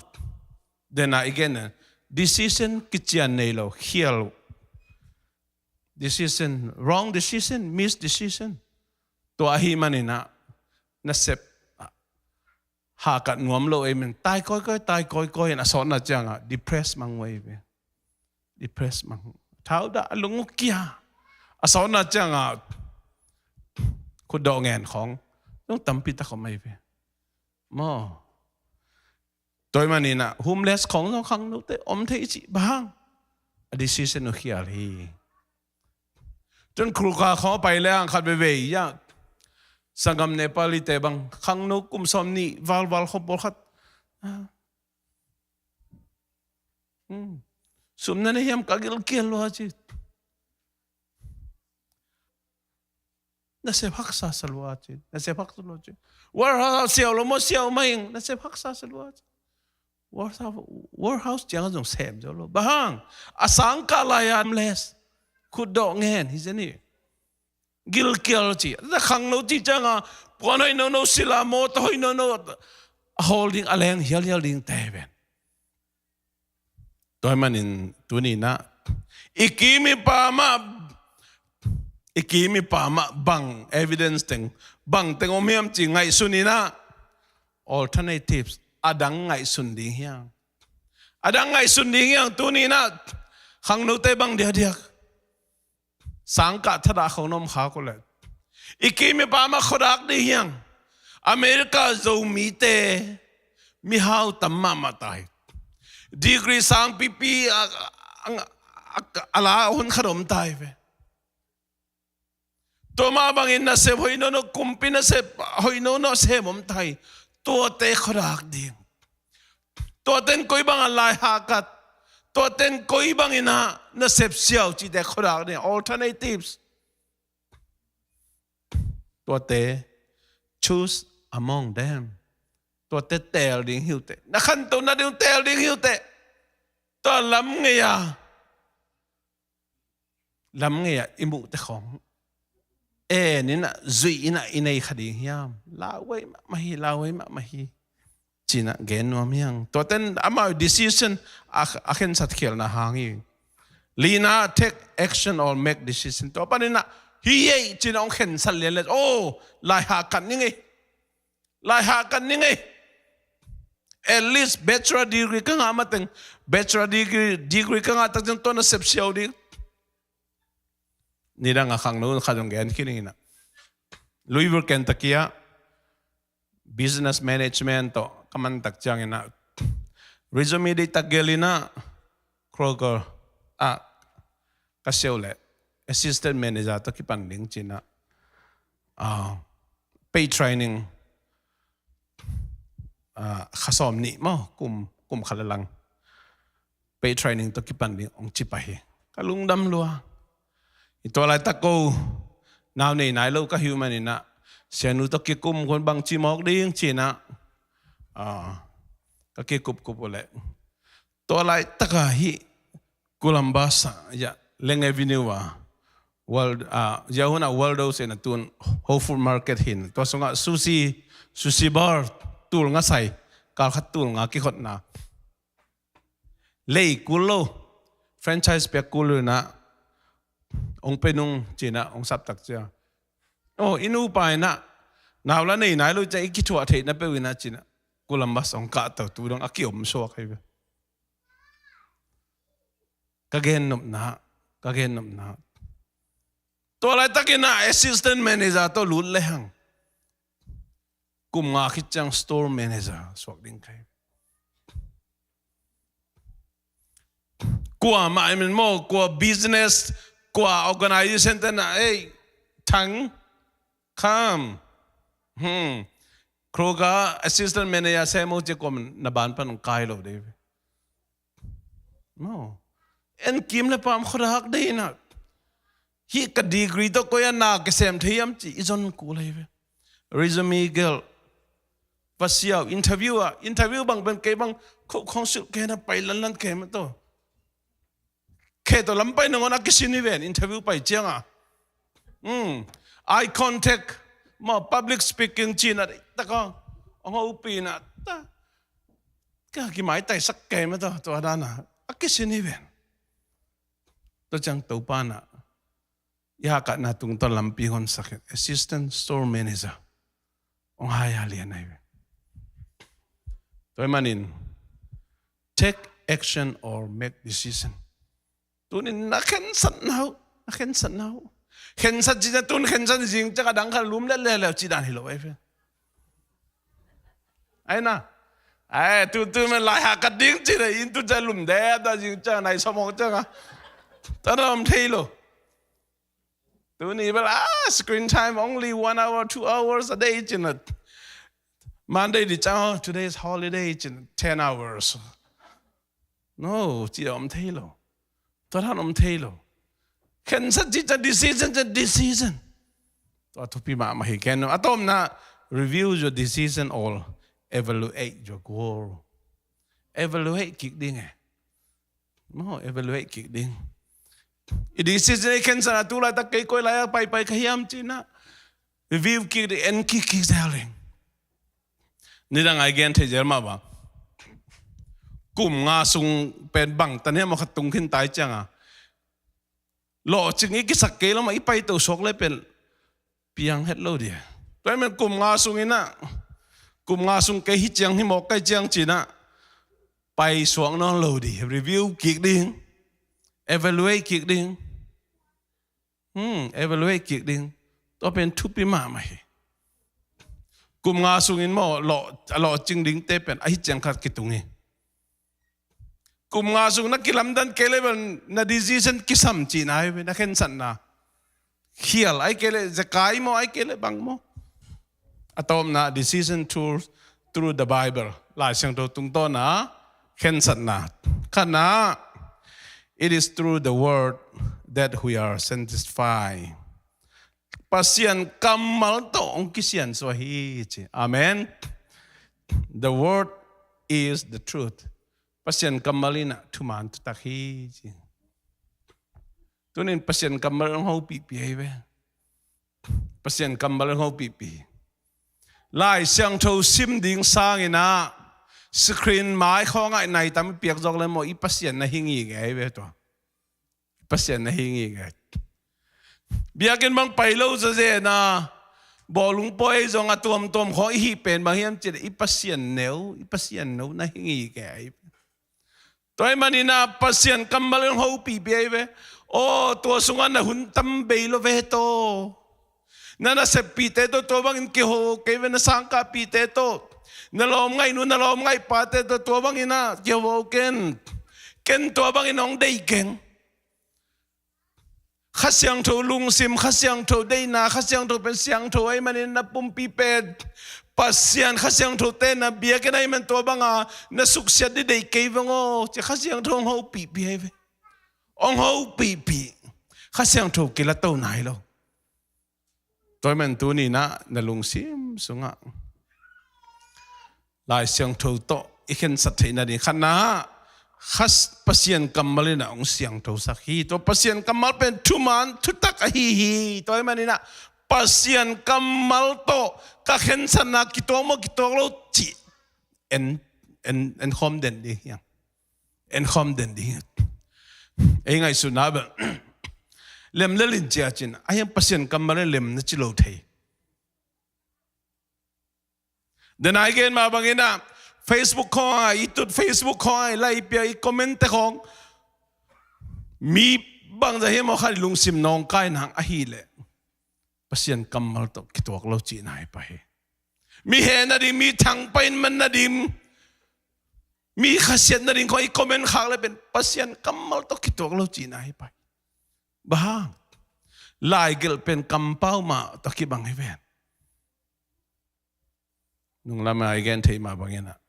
den a i gen a, decision kician nei lo, khial uh. Decision, wrong decision, misdecision. Tua ahih manin ah nasep hahkat nuam lo ei men, tai kawikawi, tai kawikawi in a sawtna ciang ah depress mang uh ei ve. Depress mang. Thau dah a lung uh kia. A sawtna ciang ah khutdawh ngen khawng zong tampi tak om ei ve. Maw. Tua ahih manin ah homeless khawng zong khangnote om thei cih bang hang? A decision uh khial hi. Tun khulkha khawng a pai leng khat veivei ah sanggam Nepalite bang khangno kum sawmnih valval khawng pawlkhat. Hmm. Sum na nei hiam, ka gilkial lua ci. Nasep haksa sa lua ci. Nasep haksa lua ci. Warehouse siau lo maw, siau mah ing. Nasep haksa sa lua ci. Warehouse, warehouse ciang a zong sem zo lo. Bang hang? A sangkah lai-a homeless. Khutdawh ngen hi zen hi. Gilkial ci. Na khangno ci ciang a puan hoih nono sila, mawtaw hoih nono a hawl ding, a leng hialhial dingte hi ven. Tua ahih manin tuni-in ah i kim i pam ah, i kim i pam ah bang evidence teng, bang teng om hiam ci ngaihsun in ah, alternatives, a dang ngaihsun ding hi hang. A dang ngaihsun ding hi hang. Tuni-in ah khangnote bang diakdiak sangkah thadah khawng na om khak uh leh, i kim i pam ah khuadak ding hi hang. America Zomite mihau tam mahmah ta hi. Degree sangpipi a, a, a, a la hun khat om ta hi ve. Tua mah bangin nasep hoih nono, kumpi nasep hoih nono sem om ta hi. Tuate khuadak ding. Tuate in koi bangin lai hahkat, tuate in koi bangin ah nasep siau cihte khuadak ding. Alternatives. Tuate, choose among them. Tuate teel ding hi uh teh. Na khantoh nading teel ding hi uh teh. Tua lam ngei a, lam ngei a i muhte khawng en in ah, zuih in ah i nei kha ding hiam? Lauhuai mahmah hi, lauhuai mahmah hi. Ci-in ah gen nuam hi hang. Tuate in amau decision a, a khensat khialna hang hi. Lina, take action or make decision. Tua panin ah hi ei ci-in ah hong khensat lian le, oh, lai hahkat ning ei. Lai hahkat ning ei. At least bachelor degree ka ngah mateng, bachelor degree, degree ka ngah tak ciang tua nasep siau ding. Nidang a khangno khat zong gen khin ing in ah, Louisville, Kentucky ah business management tawh ka man tak ciangin ah, resume deih tak gel in ah, Kroger ah ka siau leh assistant manager tawh kipan ding ci-in ah, ah, pay training, ah, kha sawmnih maw, kum, kum khat le lang pay training tawh kipan ding hong ci pah hi. Ka lungdam lua. Tua laitak ko nau nei nai lo ka hi uh maninah, sianu tawh kikum kun bangci mawk ding cinah, ah, ka kikupkup uh leh. Tua laitaka hih Columbus ah, ya, Leng Avenue ah, World, ah, ya hunah Waldo sena tun Whole Food Market hin. Tua sungah sushi, sushi bar, tul nga sai, kalkhat tul nga kikhotna. Lei kul lo, franchise piak kul lo inah, ong pe nung cinah, ong saptak cia. Oh, i nupa inah, nau la nei nai lo cia, i kithuah theihna peuh inah cinah, Columbus ong kahto tu dong a kiom suak hi ve. Ka gennopna, ka gennopna. Tua laitakinah assistant manager tawh lut lehang kum nga khit ciang store manager suak ding ka hi. Kua mah i min maw, kua business, kua organization tena, ei, Thang, come. Hmm. Kroger assistant manager semo cia kua na ban pan kai lo dei. No. En kim le pam khodak dei na. Hih ka degree tawh koi a na kisem thei hiam ci i zon kul hi ve. Resume gelh. Va siau interview ah, interview bang pen kei bang kho khong silh kei na pai lanlan kei mah tawh. Khe tawh lam pai nangawn a kisin hi ven interview pai ciangah. Hmm. Eye contact, maw public speaking cina taka. Ong hopih na ta. Ka kimai taisak kei mah tawh tua dana. A kisin hi ven. Tua ciang Topa na. I hakatna tungtawn lampi honsak in assistant store manager ong hai a lian ahi ve. Tua hi manin take action or make decision. Tunin na khensatna uh, na khensatna uh. Khensat cina tun khensat zing caka dang kha lum le le le ci dan hi lo ahi ve. Ai na. Ai, tu, tu men lai hakat ding cina in tu ca lum dep da zing caka nai somong caka. Tana om thei lo. Tuni bel, ah, screen time only one hour, two hours a day cina. Monday di ciang, oh, today is holiday cina, ten hours. No, ci om thei lo. Tua dan om thei lo. Khensat ci ca decision, ca decision. Tua thupi mahmah hi ken. A tomna, review your decision or evaluate your goal. Evaluate kik ding e. Maw, evaluate kik ding. I decision i khensatna tu laitak kei koi lai a paipai ka hiam cina. Review kik ding, en kik kik zel ding. Nidang ai gen thei zel mah ba. Kum nga sung pen bang tan hiam a khat tung khin tai cianga. Lawhcing i kisak kei lo mah i paito suak le pen piang het lo dia. Tua hi men kum nga sung inah, kum nga sung kei hi ciang hi mawk kai ciang cinah pai suak nawn lo di. Review kik ding. Evaluate kik ding. Hmm, evaluate kik ding. Tua pen thupi mahmah hi. Kum nga sungin maw lawh, a lawhcing dingte pen ahi ciang khat kitung hi. Kum nga sung na kilamdan kei le bel na decision kisam cihna hi ve, na khensatna. Khial ai kei le zekai maw ai kei le bang maw. A tawpna decision through, through the Bible. Lai Siangtho tungtawna khensatna. Khatna, it is through the word that we are satisfied. Pasian kammal tawh hong kisiansuah hi ci. Amen. The word is the truth. Pasian kammal inah thuman thutak hi ci. Tunin Pasian kammal hong hopihpih ahi ve. Pasian kammal hong hopihpih. Lai Siangtho sim ding sanginah screen mai khawngah nai tam i piak zawk le maw i Pasian na hi ngingei ahi ve tua. Pasian na hi ngingei. Biakinn bang pai lo zawzena bawlung pawi zong a tuamtuam khaw i hih pen bang hiam cih leh i Pasian neu, i Pasian no na hi ngingei. Tua hi maninah Pasian kammal in hopihpih ahi ve. Aw, tua sungah na hun tam bei lo ve taw. Na naseppihte tawh tua bangin kiho kei ve, na sangkahpihte tawh, na lawmngaihnu na lawmngaihpate tawh tua banginah kiho ken. Ken tua bangin hong deih keng. Kha Siangtho lungsim, Kha Siangtho deihna, Kha Siangtho pen siangtho ahi manin na pumpi pen Pasian Kha Siangtho te na biakinn ahi man tua banga na suksiat dih deih kei veng aw ci Kha Siangtho hong hopihpih ahi ve. Hong hopihpih. Kha Siangtho kila to nai lo. Tua ahih man tuni-in ah na lungsim sungah Lai Siangtho tawh i khensat theih nading khatna ah Kha Pasian kammal in ah hong siangthosak hi. Tua Pasian kammal pen thuman thutak ahi hi. Tua ahih manin ah Pasian kammal tawh ka khensatna kituak maw kituak lo cih en, en, en khawm den ding hi hang. En khawm den ding hi hang. Ei ngaihsutna bel lem lel in ci a cin, ahi hang Pasian kammal in lem na ci lo thei. Denai gen mah bangin ah Facebook khawng ah, i tut Facebook khawng ah, i like pia, i comment te khawng, mi bangzah hiam aw khat i lungsim nawngkai nang ahih leh Pasian kammal tawh kituak lo cihna hi pah hi. Mi heh nading, mi thangpaih in man nading, mi khasiat nading khawng i comment khak leh pen Pasian kammal tawh kituak lo cihna hi pah hi. Bang hang? Laigelh pen kampau mah tawh kibang hi ven. Nunglam ah i gen thei mah bangin ah,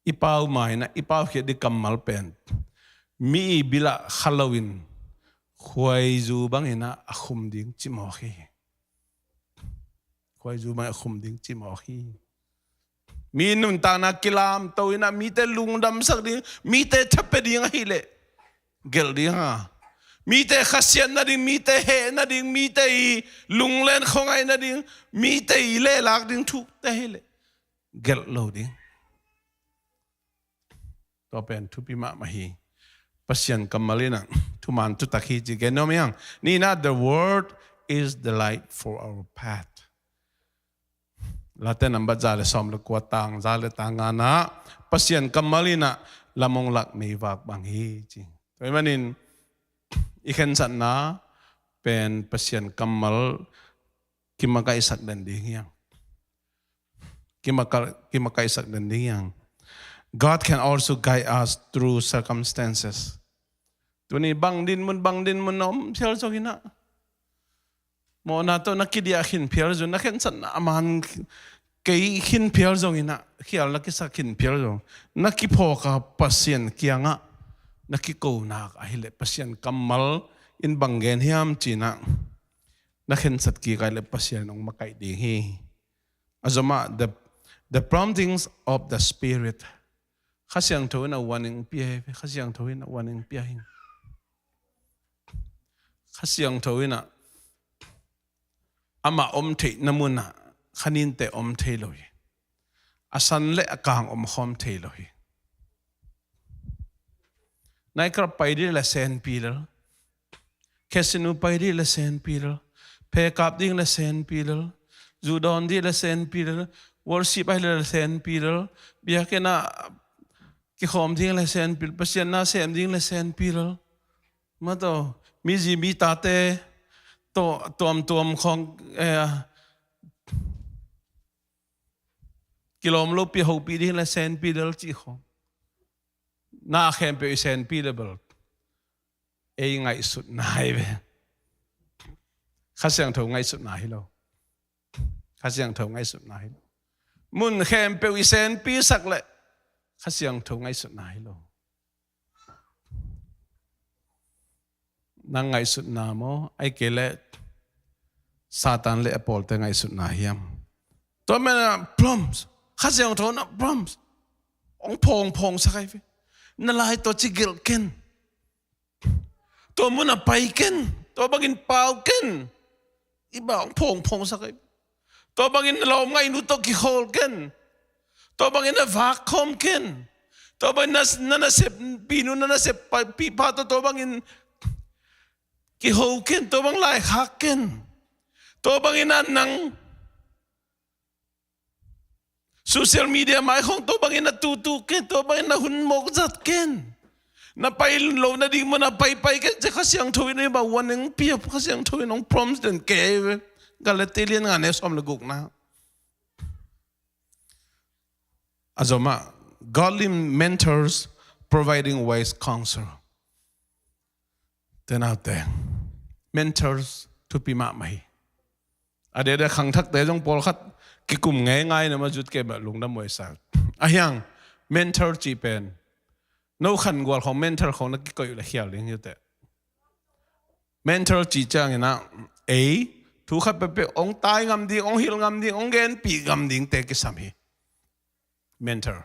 i pau mai na, i paukhiat ding kammal pen mi ii bil ah kha loin khuaizu bangin ah a khum ding cimawk hi. Khuaizu bangin a khum ding cimawk hi. Mi nuntakna kilamto in ah mite lungdamsak ding, mite thapia ding ahih leh gelh ding a, mite khasiat nading, mite heh nading, mite ii lunglen khuangaih nading, mite ii lehlak ding thukte ahih leh gelh lo ding. Tua pen thupi mahmah hi. Pasian kammal in ah thuman thutak hi ci gen nuam hi hang. Nihna, the word is the light for our path. Late nambat za le sawm le kua, tang za le tang ngana ah Pasian kammal in ah lam hong lak meivak bang hi ci. Tua ahih manin i khensatna pen Pasian kammal kimakaihsak den ding hi hang. Kimaka-, kimakaihsak den ding hi hang. God can also guide us through circumstances. Tuni bang dinmun, bang dinmun na om phial zongin ah, mawhna tawh na kidiah khin phial zong, na khensatna a man kei khin phial zongin ah, khial na kisak khin phial zong, na kiphawk a Pasian kiangah na kiko nak ahih leh Pasian kammal in bang gen hiam ci-in ah na khensat kik ahih leh Pasian hong makaih ding hi. A zom ah, the, the promptings of the Spirit. Kha Siangtho in ah warning pia hi, Kha Siangtho in ah warning pia hi. Kha Siangtho in ah amah om theihna mun ah kha ninte om thei lo hi. A san le a kang om khawm thei lo hi. Nightclub pai ding le senpi lel. Casino pai ding le senpi lel. Phe kap ding le senpi lel. Zu dawn ding le senpi lel. Worship ahih le senpi lel. Biakinn ah kikhawm ding le senpi lel. Pasian na sem ding le senpi lel. Mah tawh, mi zi mi tate tawh tuamtuam khawng, eh, kilawm lopi hopih ding le senpi lel cih khawng. Na khempeuh i senpi le bel ei ngaihsutna hi ve. Kha Siangtho ngaihsutna hi lo. Kha Siangtho ngaihsutna hi lo. Mun khempeuh i senpisak leh Kha Siangtho ngaihsutna hi lo. Nang ngaihsutna maw, ahih kei leh Satan le a pawlte ngaihsutna hiam? Tua manin ah prompts, Kha Siangtho in ah prompts hong phawngphawngsak ahi ve. Na lai tawh ci gelh ken. Tua mun ah pai ken. Tua bangin pau ken. Hih bang hong phawngphawngsak ahi ve. Tua bangin na lawmngaihnu tawh kikhawl ken. Tua bangin na vak khawm ken. Tua bangin na, na naseppihnu, na naseppihpa tawh tua bangin kiho ken. Tua bang laikhak ken. Tua bangin ah nang social media mai khawng tua bangin na tutu ken, tua bangin na hun mawk zat ken. Na pai loh nading mun ah paipai ken, ci Kha Siangtho in hih bang warning pia, Kha Siangtho in hong prompts den kei ve. Galati lian nga, neu sawm le gukna. A zom ah, godly mentors providing wise counsel. Te naute, mentors thupi mahmah hi. A dede khangthakte zong pawlkhat kikum ngeingai na mah zut kei beh lungdam huai sa. Ahi hang, mentor cih pen, no khangual khawng mentor khawng na kikoih uh leh khial ding hi uh teh. Mentor cih ciangin ah, ei, thu khat peuhpeuh hong tai ngam ding, hong hilh ngam ding, hong genpih ngam dingte kisam hi. Mentor.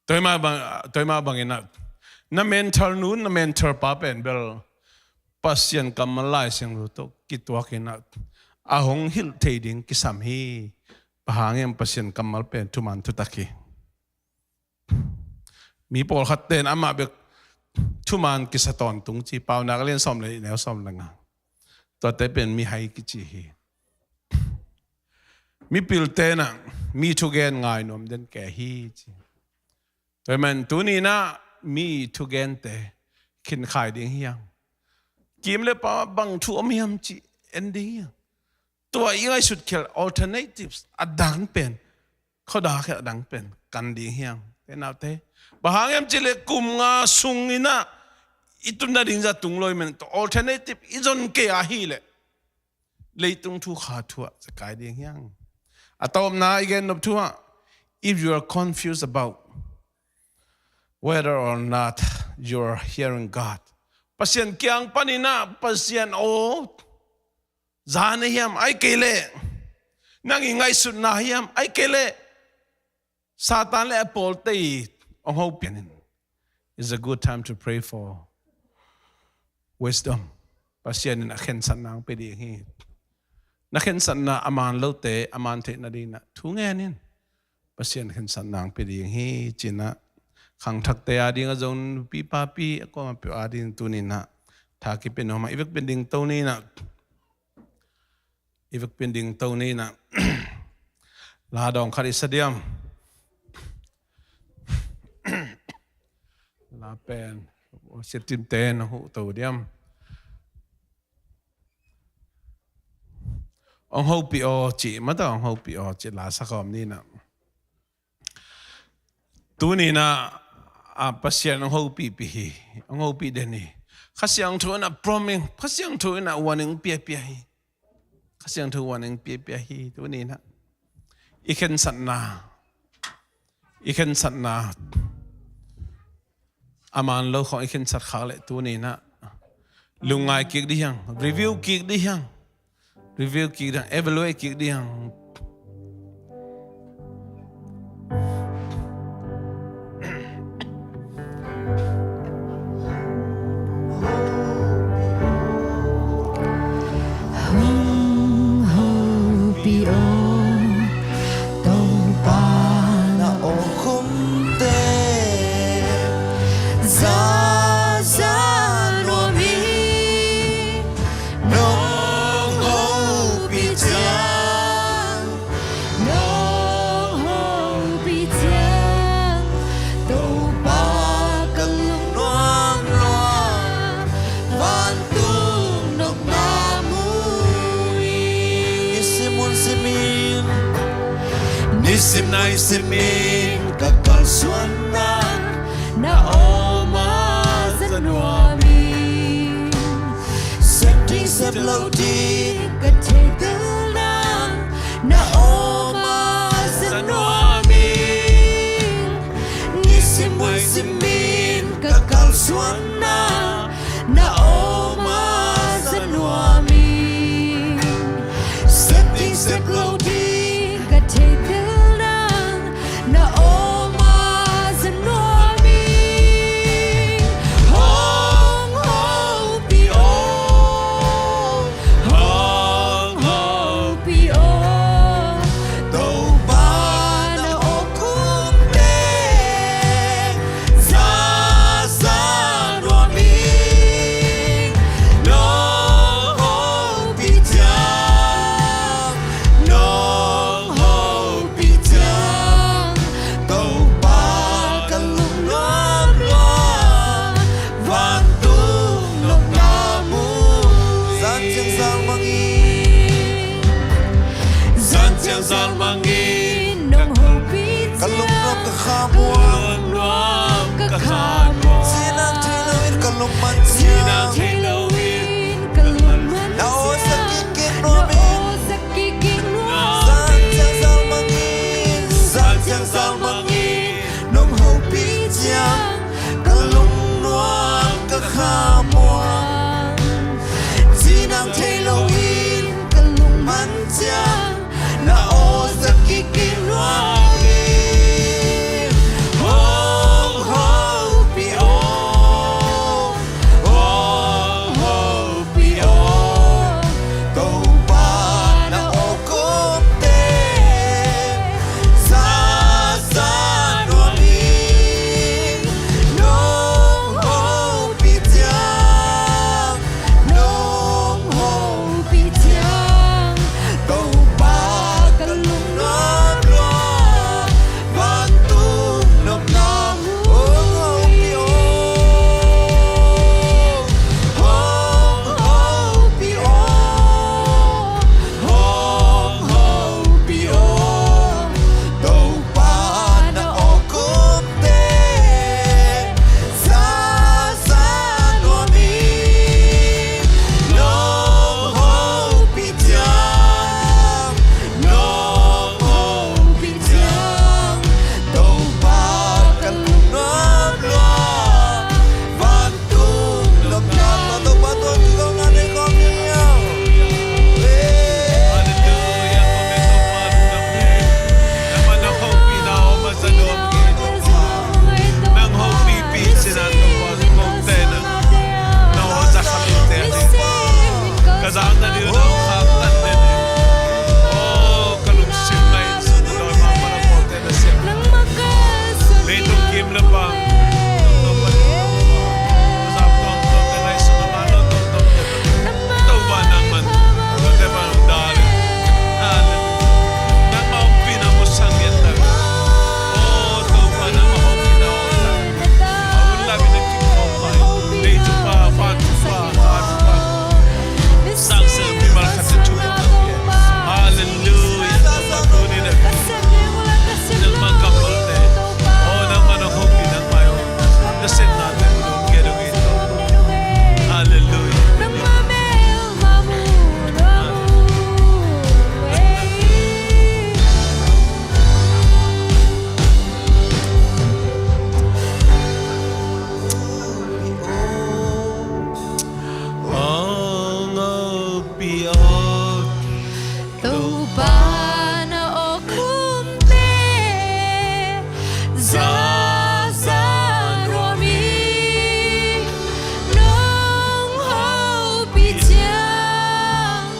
Tua hi mah bang, tua hi mah bangin ah, na mentor nu, na mentor pa pen bel Pasian kammal, Lai Siangtho tawh kituakin ah, a hong hilh thei ding kisam hi. Bang hang hiam? Pasian kammal pen thuman thutak hi. Mi pawlkhatte in amah bek thuman kisa tawntung ci, Paunak a lian sawm le nih, neu sawm le nga. Tuate pen mihai kici hi. Mipilte in ah mi thugen ngai nuam den kei hi ci. Tua hi man tuni in ah mi thugente khinkhai ding hi hang. Kim le pam bang thu om hiam cih en ding hi hang. Tua i ngaihsut khial alternatives a dang pen, khuadak khial a dang pen kan ding hi hang. Te naute, bang hang hiam cih leh kum nga sungin ah i tun nading zah tung lo hi man, tua alternative i zon kei ahih leh leitung thu kha thu ah za kai ding hi hang. A tawpna i gen nop thu ah, if you are confused about whether or not you are hearing God, Pasian kiang panin ah Pasian aw za na hiam, ahih kei leh nang i ngaihsutna hiam, ahih kei leh Satan le a pawlte i hong hopih in, it's a good time to pray for wisdom. Pasian in a khensatna hong pia ding hi. Na khensatna a man lote a man theih nading in ah thu ngen in. Pasian khensatna hong pia ding hi ci-in ah, khangthakte ading a zong, nupi papi a kuamah peuh ading tuni in ah tha kipia nuam ing. I vekpi-in dingto ni in ah, i vekpi-in dingto ni in ah, la dawng khat i sa diam? La pen worship team-te in hong huhto diam? Hong hopih aw cih, mata hong hopih aw cih la sa khawm ni in ah. Tuni in ah, a, Pasian hong hopihpih hi, hong hopih den hi. Kha Siangtho in ah promise, Kha Siangtho in ah warning piapia hi. Kha Siangtho warning piapia hi. Tuni in ah i khensatna, i khensatna a man lo khawng i khensat khak leh tuni in ah lungngai kik ding hi hang, review kik ding hi hang, review kik ding hi hang, evaluate kik ding hi hang. Hong hopih aw, Topa na awkhumte za za nuam hi. Nong hopih ciang, nong hopih ciang, Topa ka lungnuam lua, vantung nopna mu hi. Nisim hun simin, nisim nai simin ka kalsuanna na awm a za nuam ing. Sep ding sep lo ding ka theihtel nang na awm a za nuam ing. Nisim hun simin ka kalsuanna na awm a za nuam ing. Sep ding sep lo ding ka theihtel nang na awm a za nuam ing. Hong hopih aw, hong hopih aw, Topa na awkhumte za za nuam ing. Nong hopih ciang, nong hopih ciang, Topa ka lungnuam lua, vantung nopna mu. Zan ciang zal mang ing, zan ciang zal mang ing, nong hopih ciang ka lungnuam ka khamuang, lungnuam ka khamuang. Cinang thei loin ka lungman ciang, cinang thei loin ka lungman ciang, na aw za kik kik nuam ing. Zan ciang zal mang ing, zan ciang zal mang ing, nong hopih ciang ka lungnuam ka khamuang. Thei loin ka lungman ciang na aw zat kik nuam hi. Hong hopih aw, hong hopih aw, Topa na aw kumte za za nuam hi. Nong hopih ciang, nong hopih ciang, Topa ka lungnuam lua, vantung nopna hong hopih aw, hong hopih aw, hong hopih aw, Topa na aw kumte za za nuam hi. Nong hopih ciang, nong hopih ciang, Topa ka lungnuam lua, vantung nopna Topa tuan tu kong na nei kong ni. Halleluia. Nang hopihna om a za nuam hi Topa. Nang hopihpih cih na Topa, kote na, na aw za kha mite hi. Ka zak nading na aw khaktan den hi. Aw, ka lungsim ngaihsutna dawi mah bang a kote na siam. Leitung kim le pang Topa na aw kumte za za nuam hi. Nong hopih ciang,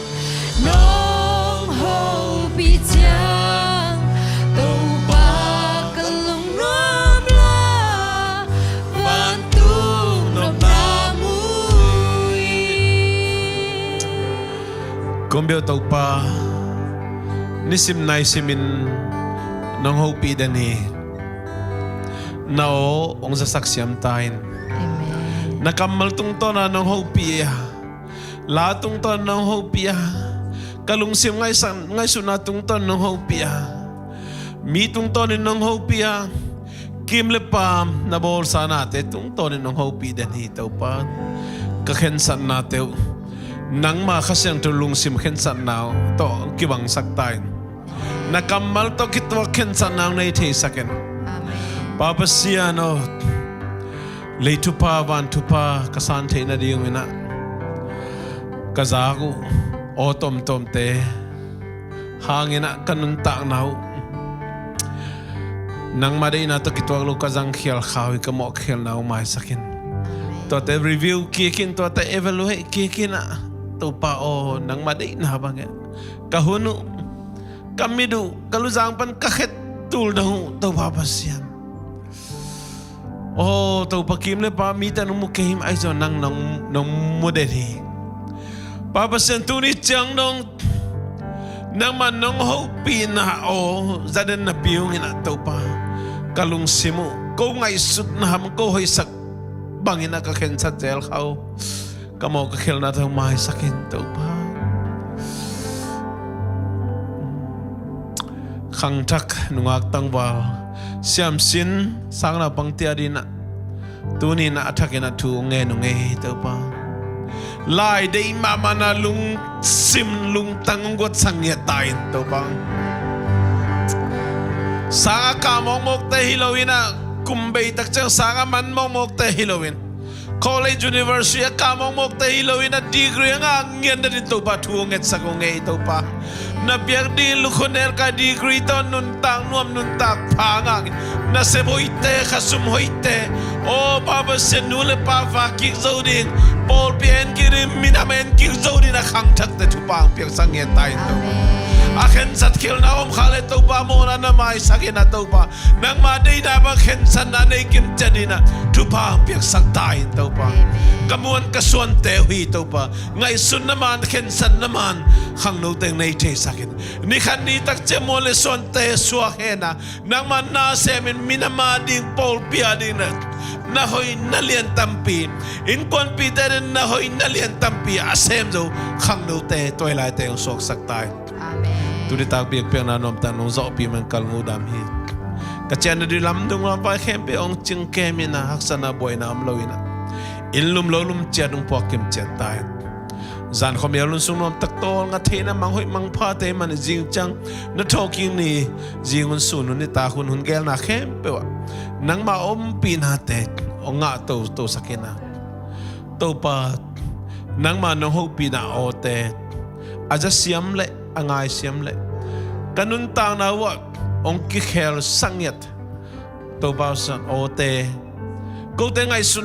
nong hopih ciang, Topa ka lungnuam lua, vantung nopna mu hi. Kong biak Topa, nisim naisimin nong hopih den hi. Na aw hong zasak siam ta in. Amen. Na kammal tungtawn a nong hopih a, la tungtawn nong hopih a, ka lungsim ngaihsan, ngaihsutna tungtawn nong hopih a, mi tungtawnin nong hopih a, kim le pam na bawlsa nate tungtawnin nong hopih den hi Topa. Ka khensatnate uh nangma Kha Siangtho lungsim khensatna tawh kibangsak ta in. Na kammal tawh kituak khensatna hong nei theisak in. Amen. Pa Pasian aw, lei thupha van thupha ka san theih nadingun ah ka zak uh aw tawmtawmte hangin ah ka nuntakna uh nangma deihna tawh kituak lo ka zangkhial kha uh hi. Ka mawhkhialna uh maisak in. Amen. Tuate review kik in, tuate evaluate kik in ah Topa aw, nangma deihna bangin ka hun uh, ka mit uh, ka luzang pan ka khet tul dong uh Topa Pasian. Aw Topa, kim le pam mite nong mu kei hi, ahi zong nang nong, nong mu den hi. Pa Pasian, tuni ciang dong nangma nong hopihna aw za den napi ung in ah Topa, ka lungsim uh ko ngaihsutna ham ko hoihsak bangin ah ka khensat zel kha uh. Ka mawh ka khialhnate hong maisak in Topa. Khangthak, nungak, tangval, siamsin, sang naupangte adingin ah tuni in ah a thakin ah thu hong ngen ung ei Topa. Lai deih mahmahna lungsim lungtang hong guatsak ngiat ta in Topa. Sang a kah mawkmawkte hi loin ah, kum bei tak ciang sang a man mawkmawkte hi loin, College, university a kah mawkmawkte hi loin a degree a ngah ngiat nadin Topa thu hong ngetsak uh ngei Topa. Na piak ding lukhuanel ka degree tawh nuntak nuam nuntak pha ngah, nasep hoihte, khasum hoihte, aw Pa Pasian, nu le pa va kik zo ding, pawlpi en kik ding, minam en kik zo ding a khangthakte thupha hong piaksak ngiat ta in Topa. Amen. A khensat khialhna om kha le Topa, mawhna na maisak in ah Topa, nangma deihna bang khensatna nei kimciat ding ah thupha hong piaksak ta in Topa. Amen. Ka muan ka suante uh hi Topa, ngaihsutna man, khensatna man khangno teng nei theisak in. Ni khat ni takciang muan le suante suak hen ah, nangma na sem in minam a ding, pawlpi a ding na, na hoih na lian tampi, innkuanpihte in na hoih na lian tampi a sem zo khangnote, tua i laite hong suaksak ta in. Amen. Tuni tak biakpiakna nuamtak nong zawhpih man kal ngudam hi. Ka ciahna ding lamdung lampai khempeuh hong cingkem in ah, haksatna buaina om lo in ah, inn lum lo lum ciat hong puak kimciat ta in. Zan khuamial hun sung nuamtak tawlnga theihna mang hoih mang phate man zing ciang na thawhkik ni, zing hun sun hun nitak hun hun gelna khempeuh ah nangma ompihnate hong ngah totosak in ah, Topa, nangma nong hopihna awte a zasiam le a ngaisiam le ka nuntakna uh ah hong kikhel sak ngiat Topa, awte, kote ngaihsun